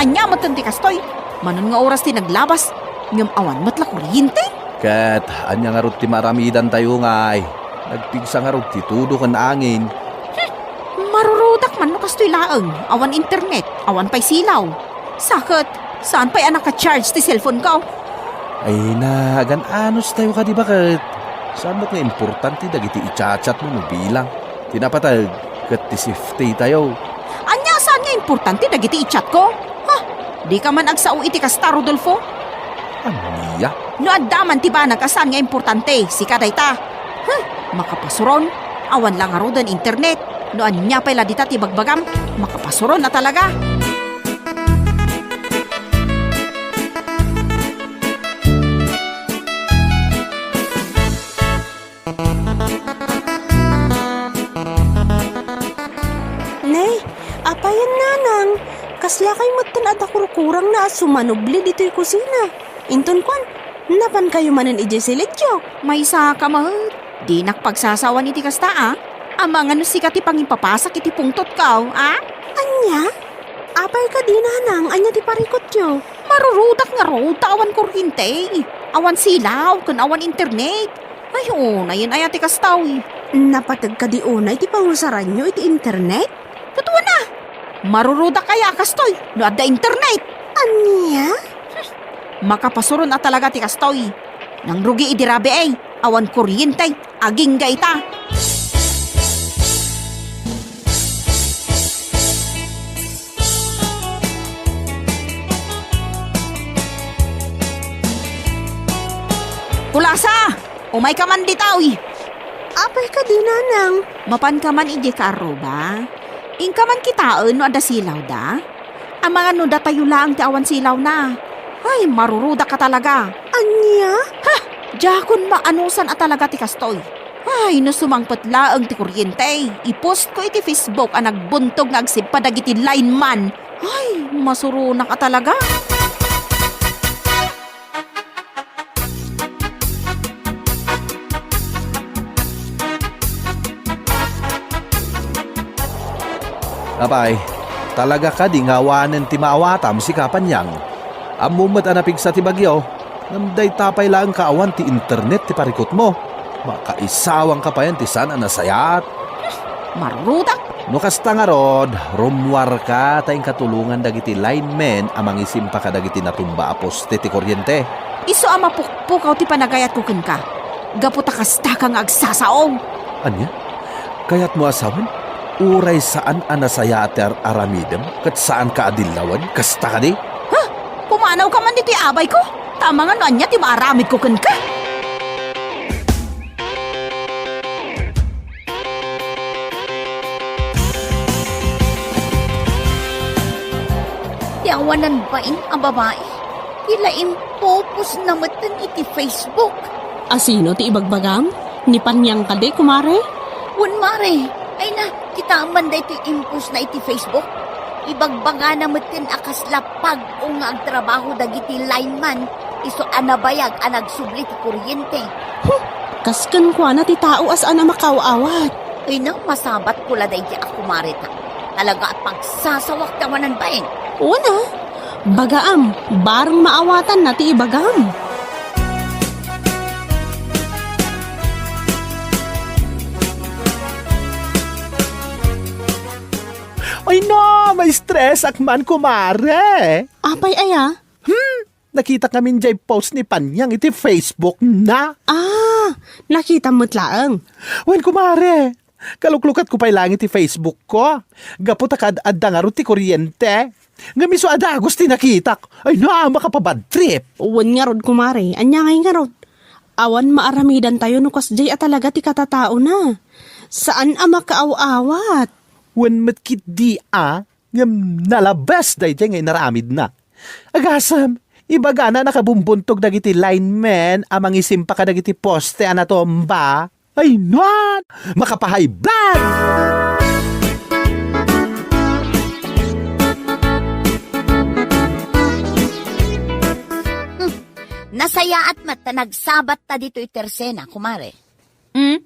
Ania metten ti kastoy? Manon nga oras ti naglabas, ngem awan met la kuryente? Ket ania ngarud ti maaramidantayo ngay? Nagpigsa ngarud ti tudo ken angin. Hmm, marurudak man no kastoy laeng, awan internet, awan pay silaw. Sa ket, saan pay a naka-charge ti cellphone ko? Ay, nagan-anos tayo kadi baket. Saan met nga importante dagiti i-chat-chat mo no bilang? Ti napateg ket ti safety tayo. Ania saan nga importante dagiti i-chat ko? Ha? Dika man agsao iti kasta, Rodolfo? Ania? No adda man ti banag a saan nga importante, sika dayta. Huh, makapasuron. Awan la ngaruden internet. No ania pay la dita ti bagbagam, makapasuron a talaga. Ne, apayen, nanang? Kasla kay metten a dakurkurangna a sumanubli ditoy kusina. Inton kuan, napan kayo manen idiay silidyo? Maysa ka met. Dinak pagsasawan iti kasta, a. Amangan no sika ti pangipapasak iti pungtotko, a? Ania? Apay kadi, nanang? Ania ti parikutyo? Marurudak ngarud ta awan kuryente, awan silaw, ken awan internet. Ay, unayen aya ti kastoy. Napateg kadi unay ti pangusaranyo iti internet? Ket wen a, marurudak aya a kastoy no adda internet? Ania? Hmm, makapasuron a talaga ti kastoy. Nangrugi idi rabii, awan kuryente, agingga ita. Kulasa! Umayka man ditoy! Apay kadi, nanang? Mapanka man idiay kaarruba? Inka man kitaen no adda silawda? Amangan no datayo laeng ti awan silawna. Ay, marurudak ka talaga. Ania? Ha! Diakon maanusan a talaga ti kastoy. Ay, no sumangpet laeng ti kuryente, i-post ko iti Facebook a nagbuntog nga agsippa dagiti lineman. Ay, masuronak a talaga. Apay, talaga kadi nga awanen ti maawatam, sika Panyang? Ammom met a napigsa ti bagyo, ngem dayta pay laeng kaawan ti internet ti parikutmo. Makaisawangka payen ti saan a nasayaat. Marurudak! No kasta ngarud, rummuarka ta inka tulongan dagiti linemen a mangisimpa kadagiti natumba a poste ti kuryente. Isu a mapukpukaw ti panagayatko kenka. gapu ta kastaka nga agsasao. Ania? Kayatmo a sawen? Uray saan a nasayaat ti ar-aramidem ket saanka a dillawen? Kasta kadi? Ha? Pumanawka man ditoy abayko? Ta amangan no ania ti maaramidko kenka? Ti awanan bain a babai, ti la impopostna metten iti Facebook. A sino ti ibagbagam? Ni Panyang kadi, kumare? Wen, mare. Ay na, kitaem man daytoy impostna iti Facebook. Ibagbagana metten a kasla pag-o nga agtrabaho dagiti lineman, isu a nabayag a nagsubli ti kuryente. Huh! Kas kenkuana ti tao a saan a makaaw-awat. Ay na, masabatko la daydi a kumare ta. Talaga a pagsasawak ti awanan bain. Wen a, bagaam, bareng maawatanna ti ibagam. Ay na, ma-stress ak man, kumare. Apay aya? Hmm, nakitak ngamin jay post ni Panyang iti Facebook na. Ah, nakitam met laeng. Wen, kumare, kaluklukatko pay laeng iti Facebook ko. Gapu ta kad-adda ngarud ti kuryente. Ngem isu a dagus ti nakitak. Ay na, makapabad trip. Wen ngarud, kumare, ania ngay ngarud? Awan maaramidantayo no kasjay a talaga ti katataona. Saan a makaaw-awat. Wen met ketdi a, ngem nalabes daydiay nga inaramidna. Agasem, ibagana a nakabumbuntog dagiti linemen a mangisimpa kadagiti poste a natumba. Ay, nuan! Makapahay blood! Hmm. Nasayaat met ta nagsabatta ditoy tersena, kumare. Hmm?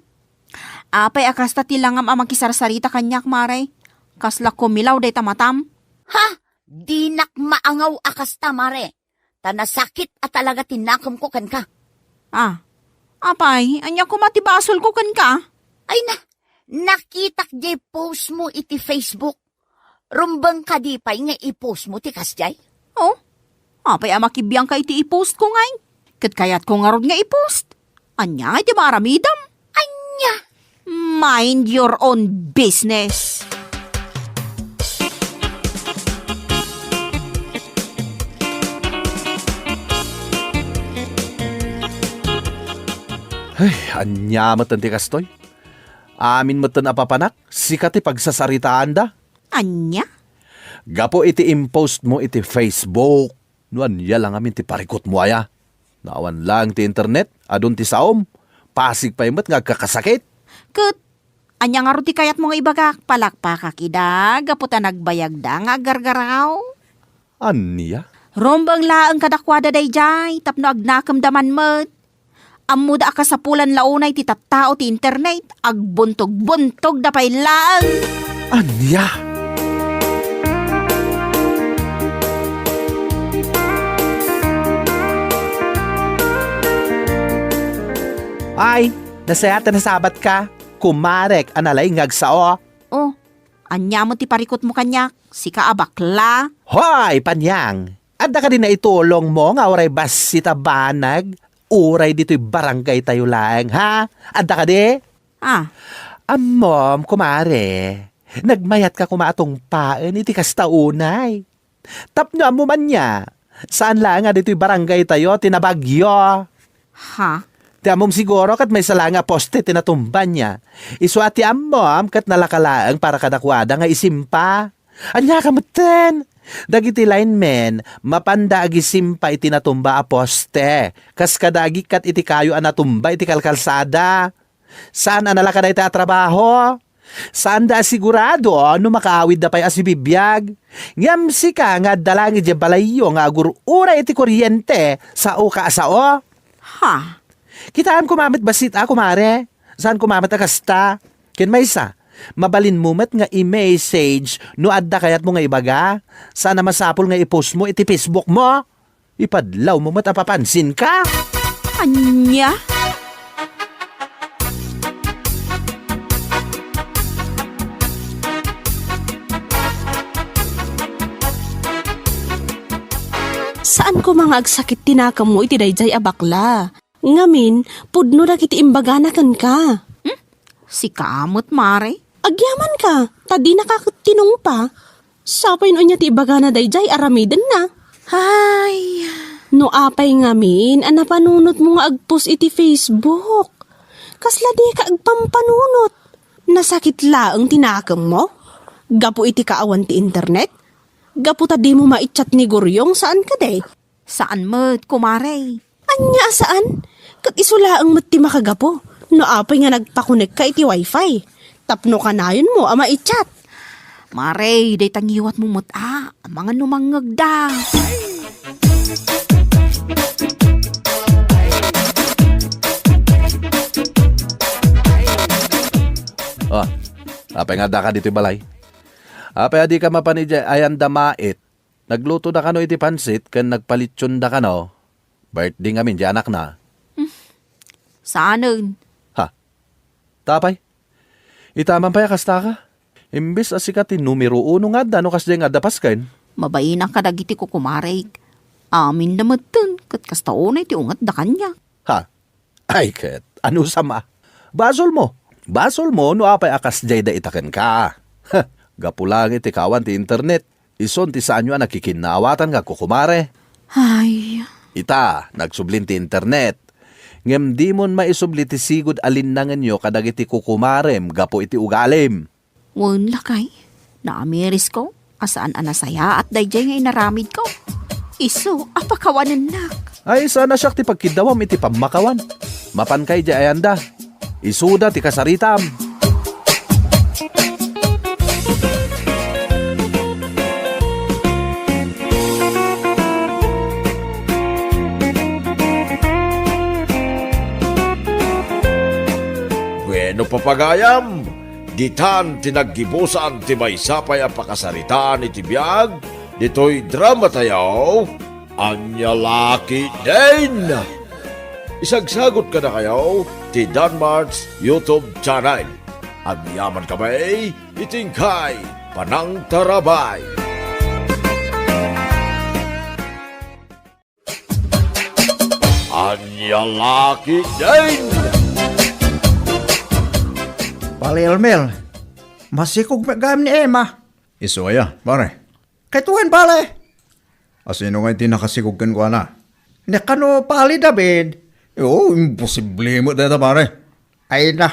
Apay a kasta ti langam a makisarsarita kaniak, mare? Kasla kumilaw dayta matam? Ha? Dinak maangaw a kasta, mare. Ta nasakit a talaga ti nakemko kenka. Ah, apay, ania koma ti basolko kenka? Ay na, nakitak jay post mo iti Facebook. Rumbeng kadi pay nga i-post mo ti kasjay? Oh, apay a makibiangka iti i-post ko ngay? Ket kayatko ngarud nga i-post. Ania ngay ti maaramidem? Ania? Mind your own business. Ay, ania met ti kastoy? Amin met a papanak, sika ti pagsasaritaanda. Ania? Gapu iti impost mo iti Facebook, no ania la ngamin ti parikut mo aya? No awan laeng ti internet, adun ti saom, pasig pay met nga agkakasakit. Ket, ania ngarud ti kayat mo nga ibagak? Palakpakak ida, gapu ta nagbayagda nga aggargaraw. Ania? Rumbeng laeng kadakuada daydiay, tapno agnakemda man met. Ammoda a kasapulan la unay ti tattao ti internet, agbuntog-buntogda pay laeng. Ania? Ay, nasayaat a nasabatka, kumarek a nalaing nga agsao. Oh, ania met ti parikutmo kaniak, sika a bakla? Hoy, Panyang! Adda kadi naitulongmo nga uray bassit a banag, uray ditoy barangaytayo laeng, ha? Adda kadi? Ah. Ammom, kumare, nagmayatka koma a tungpaen iti kasta unay. Tapno ammom ania, saan laeng a ditoy barangaytayo ti nabagyo. Ha? Ti ammom siguro ket maysa laeng a poste ti natumba ania. Isu a ti ammom ket nalaka laeng para kadakuada nga isimpa. Ania ka metten? Dagiti linemen, mapanda agisimpa iti natumba a poste, kas kadagikkat iti kayo a natumba iti kalkalsada. Saan a nalaka dayta a trabaho? Saanda a sigurado no makaawidda pay a sibibiag. Ngem sika nga adda laeng idiay balayyo nga agur-uray iti kuryente, saoka a sao? Ha? Kitaem koma met bassit a, kumare. Saan koma met a kasta. Ken maysa, mabalinmo met nga i-message no adda kayatmo nga ibaga. Saan a masapul nga i-post mo iti Facebook mo. Ipadlawmo met a papansinka. Ania? Saan koma nga agsakit ti nakemmo iti daydiay a bakla. Ngamin, pudno dagiti imbagana kenka. Hmm? Sika met, Mare? Agyamanka, ta dinaka ket tinungpa. Sapay no ania ti ibagana daydiay aramidenna. Ay. No apay ngamin a napanunotmo nga agpost iti Facebook? Kasla dika agpampanunot. Nasakit laeng ti nakemmo? Gapu iti kaawan ti internet? Gapu ta dimo maichat ni Guryong saan kadi? Saan met, kumare. Ania a saan? Ket isu laeng met ti makagapu no apay nga nagpakonekka iti wifi tapno kanayonmo a maichat. Mare, dayta ngiwatmo met a, amangan no mangngegda. Oh, apay nga addaka ditoy balay? Apay a dika mapan idiay ayan da mait? Naglutoda kano iti pansit ken nagpalitsionda kano. Birthday ngamin ti anakna. Hmm. Saanen. Ha? Tapay? Ita man pay a kastaka? Imbes a sika ti numero uno nga adda no kasdiay nga adda pasken. Mabainak kadagiti kukumarek. Aminda metten ket kasta unay ti ungetda kaniak. Ha? Ay ket, anusam a? Basolmo. Basolmo no apay a kasdiay da ita kenka. Gapu laeng iti kaawan ti internet, isun ti saanyo a nakikinnaawatan nga kukumare. Ay. Ita, nagsublin ti internet. Ngem dimon maisubli ti sigud a linnangenyo kadagiti kukumarem gapu iti ugalim. Wen, lakay, naamirisko a saan a nasayaat daydiay nga inaramidko. Isu a pakawanennak. Ay, saan a siak ti pagkiddawam iti pammakawan. Mapanka idiay ayanda. Isuda ti kasaritam. Bueno, papagayam, ditan ti naggibusan ti maysa pay a pakasaritaan iti biag ditoy dramatayo, Ania La Ketdin! Isagsagut kadakayo ti Danmart's YouTube channel. Agyaman kami iti inkay panangtarabay. Ania La Ketdin! Pale Elmer, masikog met gayam ni Emma. Isu aya, pare? Kayto wen, pale. A, sino ngay ti nakasikog kenkuana? Ni kano, pale David? Oo, imposible met dayta, pare. Ay na,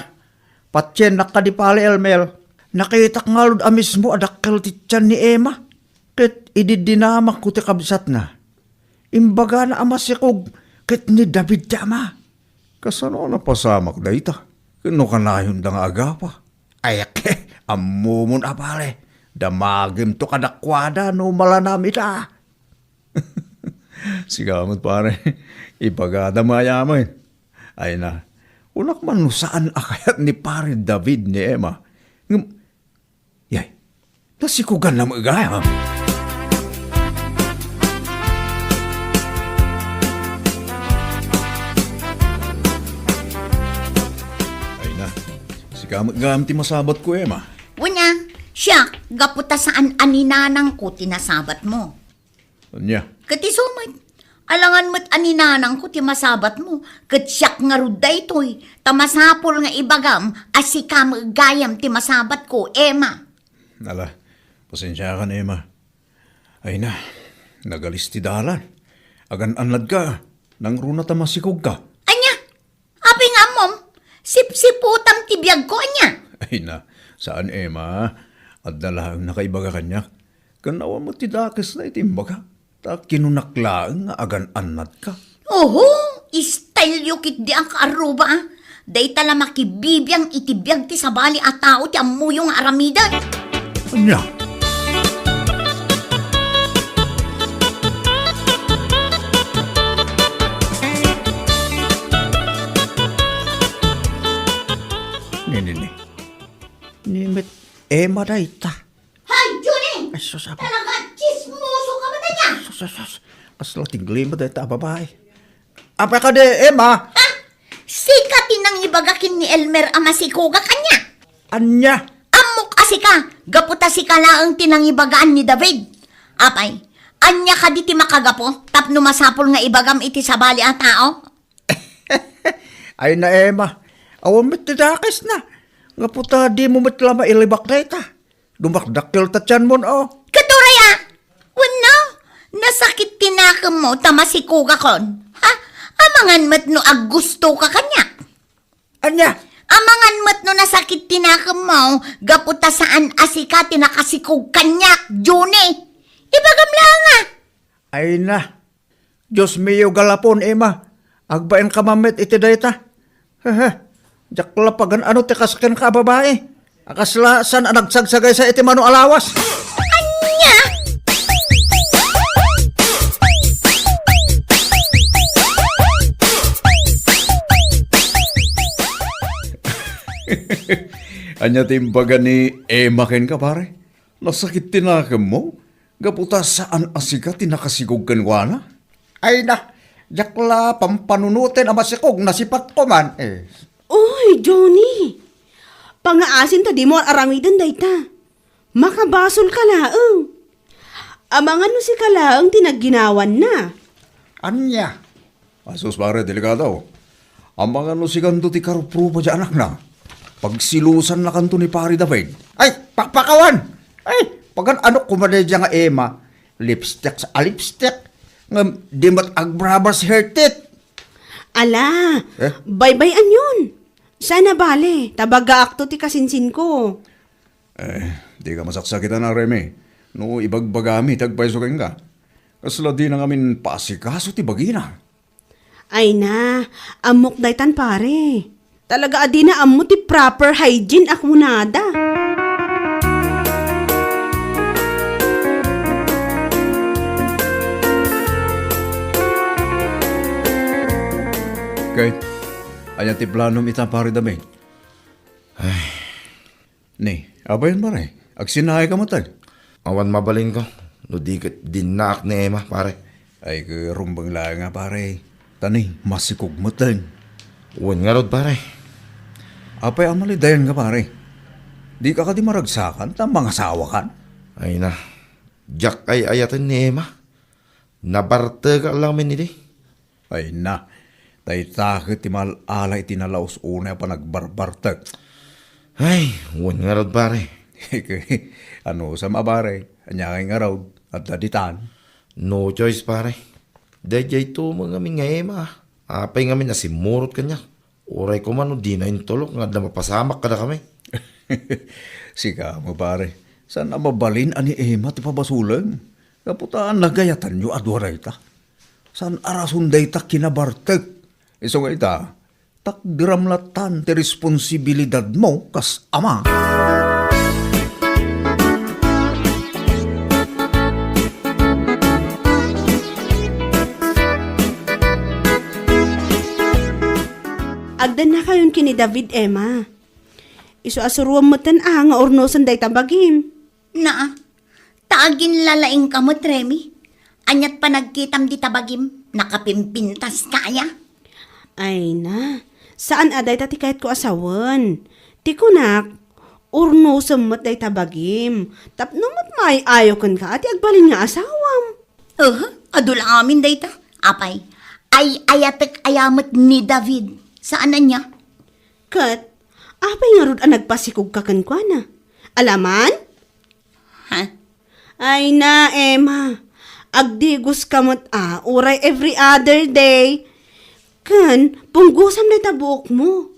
patiennak kadi, pale Elmer. Nakitak ngarud a mismo a dakkel ti tian ni Emma. Ket idi dinamakko ti kabsatna, imbagana a masikog ket ni David ti ama. Kasano a napasamak dayta? Ken no kanayonda nga agapa? Ay, ammomon a, pare, damagimto kadakuada no malanam ita. Sika met, pare, ibagada mayamen. Ay na, kunak man no saan a kayat ni Pare David ni Emma. Ngem, yay, nasikogan na met gayam. Ay na, sika met gayam ti masabatko, Emma. Wen a, siak, gapu ta saan a ni nanangko ti nasabatmo. Ania? Ket isu met, alangan met a ni nanangko ti masabatmo, ket siak ngarud daytoy, ta masapul nga ibagam a sika met gayam ti masabatko, Emma. Ala, pasensiakan, Emma. Ay na, nagalis ti dalan. Agan-annadka, nangruna ta masikogka. Ania? Apay nga ammom, sipsiputam ti biagko, ania? Ay na, saan, Emma. Adda laeng nakaibaga kaniak. Ken awan met ti dakesna iti imbaga. Ta kinunak laeng nga agan-annadka. Oho, style yo ketdi a kaarruba, a. Dayta la makibibiang iti biag ti sabali a tao ti ammoyo nga aramiden. Ania? Ni, ni, ni. Ni met Emma dayta. Hay, Junie! Ay, sus, apo. Talaga, tsismoso ka ba, tanya? Sus, sus, sus. Kasla ti glima dayta a babae. Apay kadi, Emma? Ha? Sika ti nangibaga ken ni Elmer a masikogak, ania? Ania? Ammok a sika, gapu ta sika laeng ti nangibagaan ni David. Apay, ania kadi ti makagapu tapno masapul nga ibagam iti sabali a tao? Ay na, Emma, awan met ti dakesna. Gapu ta dimo met la mailibak dayta. Dumakdakkel ta tianmon, o. Katuray a! Wenno, nasakit ti nakemmo ta masikogakon. Ha? Amangan met no aggustoka kaniak. Ania? Amangan met no nasakit ti nakemmo gapu ta saan a sika ti nakasikog kaniak, Johnny. Ibagam laeng a. Ay na. Dios mio, galapon, Emma. Agbainka man met iti dayta. Hehe. Diak la pagan-ano ti kas kenka a babai. A kasla saan a nagsagsagaysa iti mano a lawas. Ania? Ania ti imbaga ni Emma kenka, pare? Nasakit ti nakemmo? Gapu ta saan a sika ti nakasikog kenkuana? Ay na, diak la pampanunoten a masikog, nasipat ko man, eh. Uy, Johnny! Pangaasin ta dimo ar-aramiden dayta. Makabasolka laeng. Amangan no sika laeng ti nagginawanna. Ania? Asus, pare, delikado. Amangan no sikanto ti karuprupa ti anakna. Pagsilusannakanto ni Pare David. Ay, pakpakawan! Ay, pagan-ano koma daydiay nga Emma? Lipstick a lipstick. Ngem di met agbrush her teeth. Ala, eh? Baybay-anyon. Saan a bale, ta bagaakto ti kasinsinko. Eh, dika masaksakitan a, Remy. No ibagbagami ti agpayso kenka. Kasla dina ngamin paasikaso ti bagina. Ay na, ammok daytan, pare. Talaga a dina ammo ti proper hygiene a kunada. Kay, ania ti planom ita, Pare David? Ay. Ni, apay, pare? Agsinaayka met, ay? Awan mabalinko no di ket dinnaak ni Emma, pare. Ay, ket rumbeng laeng a, pare. Ta ni, masikog met, ay. Wen ngarud, pare. Apay a malidayanka, pare? Dika kadi maragsakan ta mangasawakan? Ay na, diak ay-ayaten ni Emma. Nabartekak laeng idi. Ay na, dayta ket ti mal-ala iti nalaus unay a panagbarbartek. Ay, wen ngarud, pare. Anusam a, pare? Ania ngay ngarud? Adda ditan? No choice, pare. Daydiay tumeng ngamin nga Emma. Apay ngamin a simmurot kaniak? Uray koma no dina intulok nga adda mapasamak kadakami. Sika met, pare. Saan a mabalin a ni Emma ti pabasolem? Gapu ta nagayatanyo a dua dayta. Saan a rason dayta kinabartek. Isu nga ita, takderam latta ti responsibilidadmo kas ama. Agdannakayon ken ni David, Emma. Isu a suroam metten a nga urnosen dayta bagim. Naa, ta aginlalaingka met, Remy. Aniat panagkitam dita bagim? Nakapimpintaska aya? Ay na, saan a dayta ti kayatko a sawen. Ti kunak, urnosem met dayta bagim. Tapno met maay-ayo kenka a ti agbalin nga asawam. Aha, adu la amin dayta. Apay, ay-ayatek aya met ni David. Saan ania? Ket, apay ngarud a nagpasikogka kenkuana? Alaman? Ha? Ay na, Emma. Agdigoska met a, uray every other day. Ken, punggosam dayta buokmo.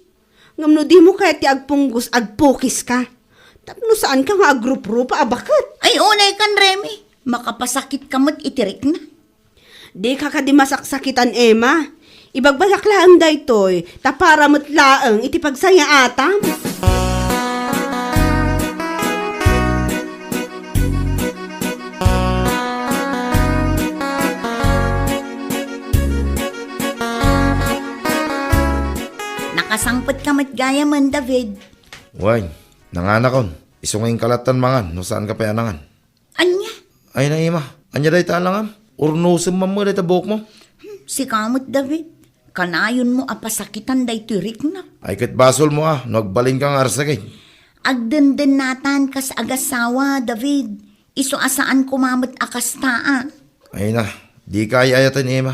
Ngem no dimo kayat ti agpunggos, agpukiska. Tapno saanka nga agruprupa a baket. Ay, unaykan, Remy. Makapasakitka met iti rikna. Dika kadi masaksakitan, Emma. Ibagbagak laeng daytoy, ta para met laeng iti pagsayaatam. Nakasangpetka met gayamen, David. Wen, nanganakon. Isu nga inka lattan mangan no saanka pay a nangan. Ania? Ay na, Emma, ania dayta a langam? Urnosem man met dayta buokmo? Hmm, sika met, David. Kanayonmo a pasakitan daytoy rikna. Ay ket basolmo a no agbalinka nga arsakit. Agdendennatan kas agasawa, David. Isu a saan koma met a kasta a. Ay na, dika ay-ayaten, Emma.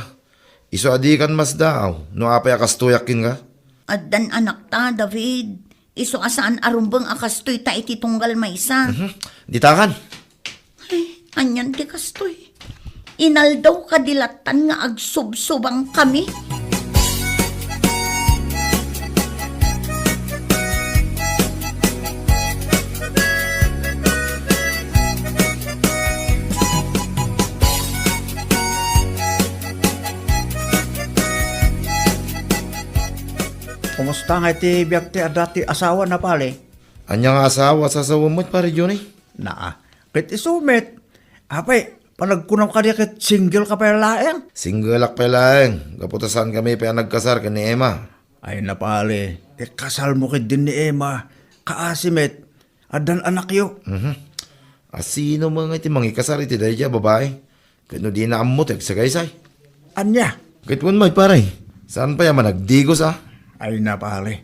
Isu a dikan masdaaw no apay a kastoyak kenka. Addan anakta, David. Isu a saan a rumbeng a kastoy ta iti tunggal maysa. Mhm. Ditakan. Ay, anian ti kastoy? Inaldaw kadi lattan nga agsubsubang kami? Kumusta nga iti biag ti adda ti asawa na, pare? Ania nga asawa a sasawem met, Pare Johnny? Naa, ket isu met. Apay, panagkunam kadi ket single ka pay laeng? Singleak pay laeng, gapu ta saan kami pay a nagkasar ken ni Emma. Ay na, pare, ti kasalmo ket din ni Emma, kaasi met, addan anakyo. Mhm. A sino met ngay ti mangikasar iti daydiay a babai? Ket no dina ammo ti agsagaysay? Ania? Ket wen met, pare, saan pay a managdigos a? Ay na, pare,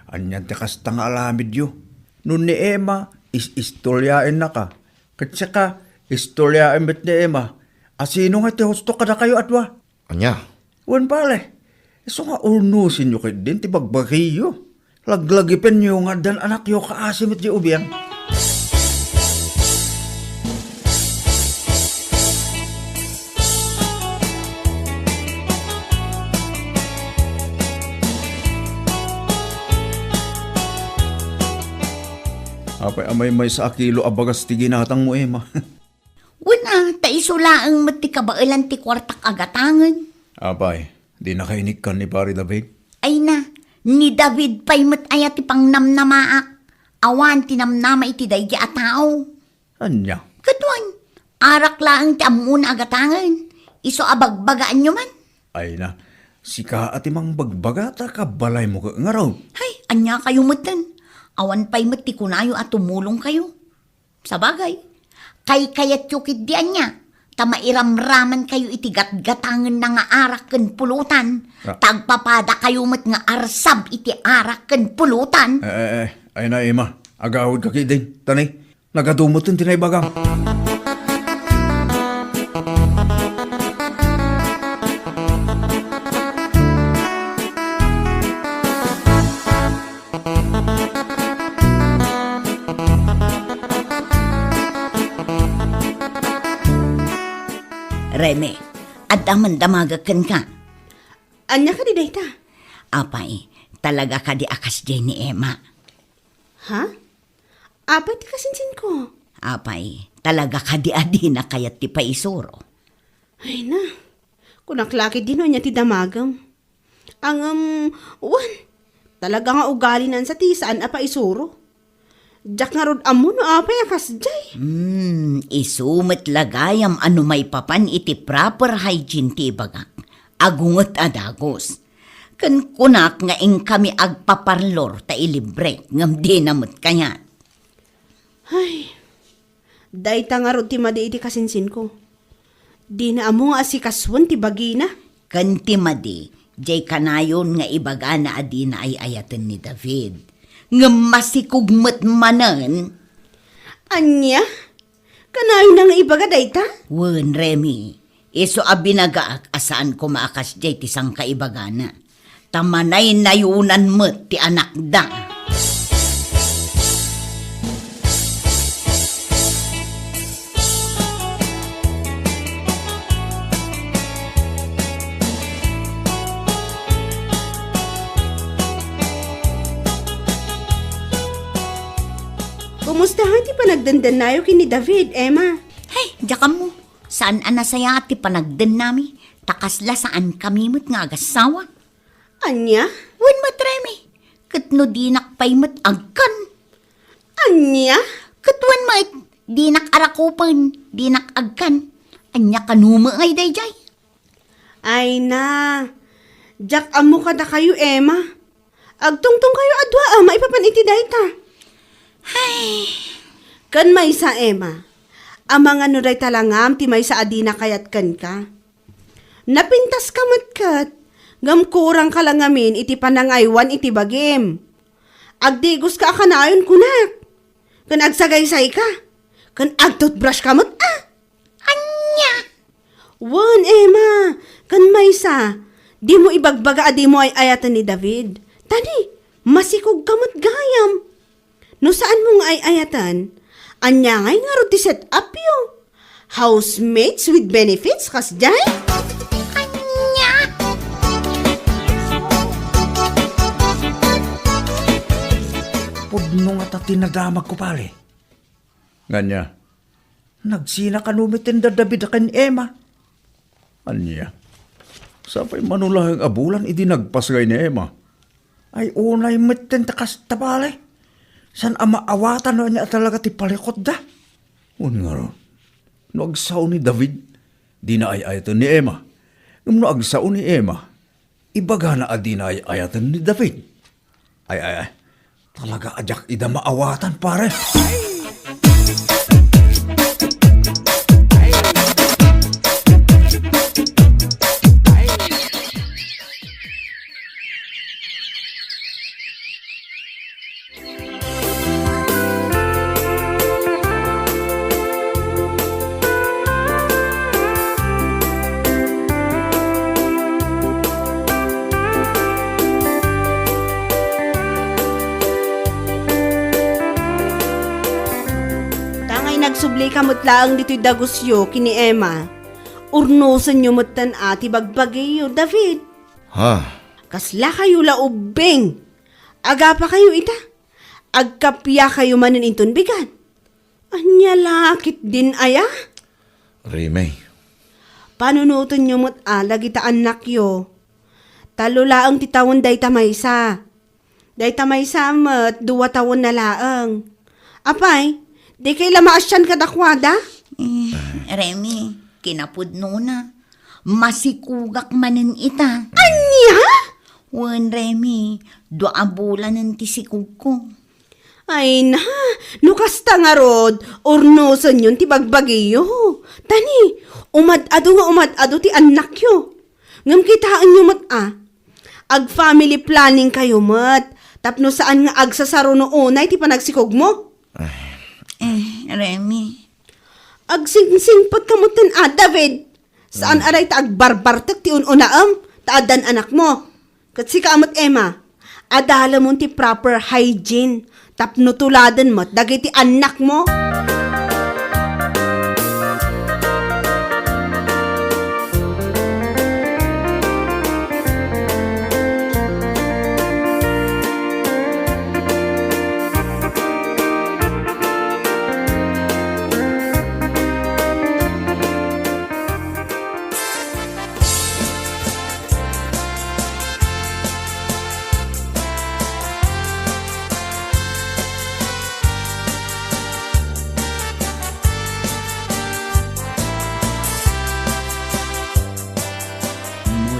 ania ti kasta nga aramidyo? No ni Emma, is-istoryaennaka. Ket sika, istoryaem met ni Emma. A sino ngay ti husto kadakayo a dua? Ania? Wen, pare, isu nga urnosenyo ketdin ti bagbagiyo. Laglagipenyo nga addan anakyo kaasi met di ubing. Apay a maymaysa a kilo a bagas ti ginatangmo, Emma? Wen a, ta isu laeng met ti kabaelan ti kuartak a gatangen. Apay, dinaka inikkan ni Pare David? Ay na, ni David pay met aya ti pangnamnamaak. Awan ti namnama iti daydi a tao. Ania? Ket wen, arak laeng ti ammona a gatangen. Isu a bagbagaanyo man. Ay na, sika a ti mangbagbaga ta kabalaymo ket ngarud. Hay, ania kayo metten? Awan pay met ti kunayo a tumulongkayo. Sabagay, kaykayatyo ketdi ania, ta mairamramankayo iti gatgatangenna nga arak ken pulotan, Ah. ta agpapadakayo met nga arsab iti arak ken pulotan. Eh, eh, eh, ay na, Emma, agawidka ketdin, tani, nagadu metten ti naibagam. Remy, adda man damagek kenka. Ania kadi dayta? Apay, talaga kadi a kasdiay ni Emma? Ha? Apay ti kasinsinko? Apay, talaga kadi a dina kayat ti paisuro? Ay na, kunak la ketdi no ania ti damagem. Ngem, wen, talaga nga ugalina sa ti saan a paisuro. Diak ngarud ammo no apay a kasdiay. Hmm, isu met la gayam a no maipapan iti proper hygiene ti ibagak, agunget a dagus. Ken kunak nga inkami agpaparlor ta ilibrek, ngem dina met kayat. Ay, dayta ngarud ti madi iti kasinsinko. Dina ammo nga asikasuen ti bagina. Ken ti madi, diay kanayon nga ibagana a dina ay-ayaten ni David. Ngem masikog met manen. Ania? Kanayonna nga ibaga dayta? Wen, Remy, isu a binagaak a saan koma a kasdiay ti sangkaibagana. Ta manaynayonan met ti anakda. Kumusta ti panagdendennayo ken ni David, Emma? Hay, diak ammo. Saan a nasayaat ti panagdennami, ta kasla saankami met nga agassawa. Ania? Wen met, Remy, ket no dinak pay met agkan. Ania? Ket wen met, dinak arakupen, dinak agkan. Ania kano met ngay daydiay? Ay na, diak ammo kadakayo, Emma. Agtungtongkayo a dua a maipapan iti dayta. Hay. Ken maysa, Emma, amangan no dayta la ngem ti maysa a dina kayat kenka. Napintaska met ket, ngem kurangka la ngamin iti panangaywan iti bagim. Agdigoska a kanayon kunak, ken agsagaysayka, ken agtoothbrushka met a. Ania? Wen, Emma, ken maysa, dimo ibagbaga a dimo ay-ayaten ni David. Ta ni, masikogka met gayam. No saanmo nga ay-ayaten, ania ngay ngarud ti set-upyo? Housemates with benefits, kasdiay? Ania? Pudno ngata ti nadamagko, pare. Ngania? Nagsina kano met ni David ken Emma. Ania? Sapay mano laeng a bulan idi nagpasngay ni Emma. Ay, unay met ti kasta, pare. Saan a maawatan no ania talaga ti palikotda? Wen ngarud, no agsao ni David, dina ay-ayaten ni Emma. Ngem no agsao ni Emma, ibagana a dina ay-ayaten ni David. Ay, ay, ay. Talaga a diak ida maawatan, pare. Tangay nagsublika met laeng ditoy dagusyo ken ni Emma. Urnosenyo metten a ti bagbagiyo, David. Ha? Kasla kayo la ubbing. Agapa kayo ita. Agkappia kayo manen inton bigat. Ania la ketdin aya? Remy. Panunotenyo met a dagita annakyo. Tallo laeng ti tawen dayta maysa. Dayta maysa met, dua tawen na laeng. Apay, dikay la maasian kadakuada? Eh, Remy, kinapudnona. Masikogak manen ita. Ania? Wen, Remy, dua a bulanen ti sikogko. Ay na, no kasta ngarud, urnosenyon ti bagbagiyo. Ta ni, umad-adu nga umad-adu ti annakyo. Ngem kitaenyo met a, ag-family planning kayo met, tapno saan nga agsasaruno unay ti panagsikogmo. Ay. Eh, Remy. Agsingsingpet ka metten a, David. Saan a dayta agbarbartek ti un-unaem, ta addan anakmo. Ket sika met, Emma, adalemon ti proper hygiene tapno tuladen met dagiti annakmo.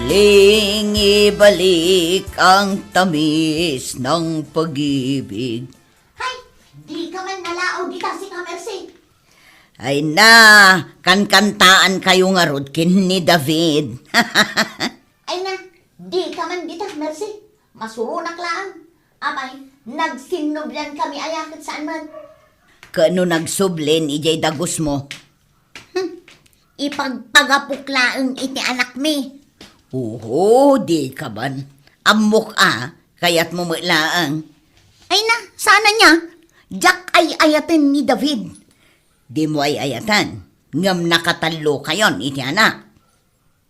Muling ibalik ang tamis ng pag-ibig. Hay, dika man nalaog dita, sika, Mercy. Ay na, kankantaan kayo ngarud ken ni David. Ay na, dika man dita, Mercy. Masuronak laeng. Apay, nagsinnublian kami aya ket saan met? Ket no nagsublen idiay dagusmo? Hmm, ipagpagapok laeng iti anakmi. Oho, dika man. Ammok a, kayatmo met laeng. Ay na, saan ania? Diak ay-ayaten ni David. Dimo ay-ayatan, ngem nakatallo kayon iti anak.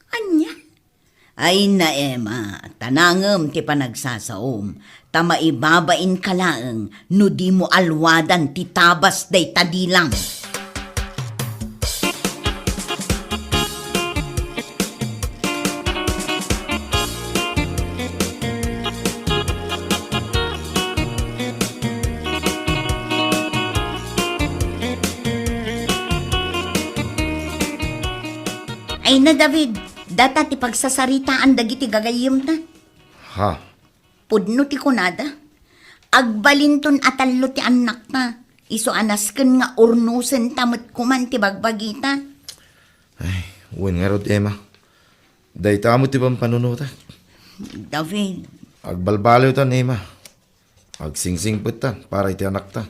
Ania? Ay na, Emma, ta nangem ti panagsasaom, ta maibabainka laeng no dimo alwadan ti tabas dayta dilam. Ay na, David, data ti pagsasaritaan dagiti gagayyemta. Ha? Pudno ti kunada. Agbalinton a tallo ti annakta. Isu a nasken nga urnosenta met koman ti bagbagita. Ay, wen ngarud, Emma. Dayta met ti pampanunotak. David. Agbalbaliwtan, Emma. Agsingsingpettan para iti anakta.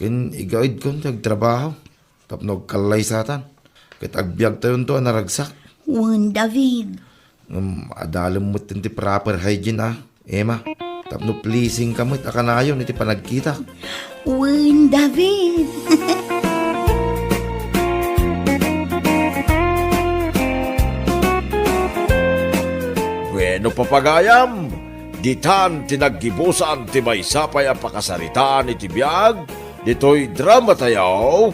Ken igaedkon ti agtrabaho tapno agkallaysatan. Ket agbiagtayonto a naragsak. Wen, David. Ngem adalem met ti proper hygiene, a. Emma, tapno pleasingka met a kanayon iti panagkitak. Wen, David. Bueno, papagayam, ditan ti naggibusan ti maysa pay a pakasaritaan iti biag ditoy drama tayo,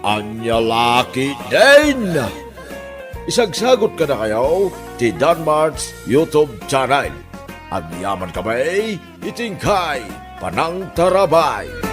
Ania La Ketdin. Isagsagot kadakayo ti Danmart's YouTube channel. Agyaman kami iti inkay panangtarabay.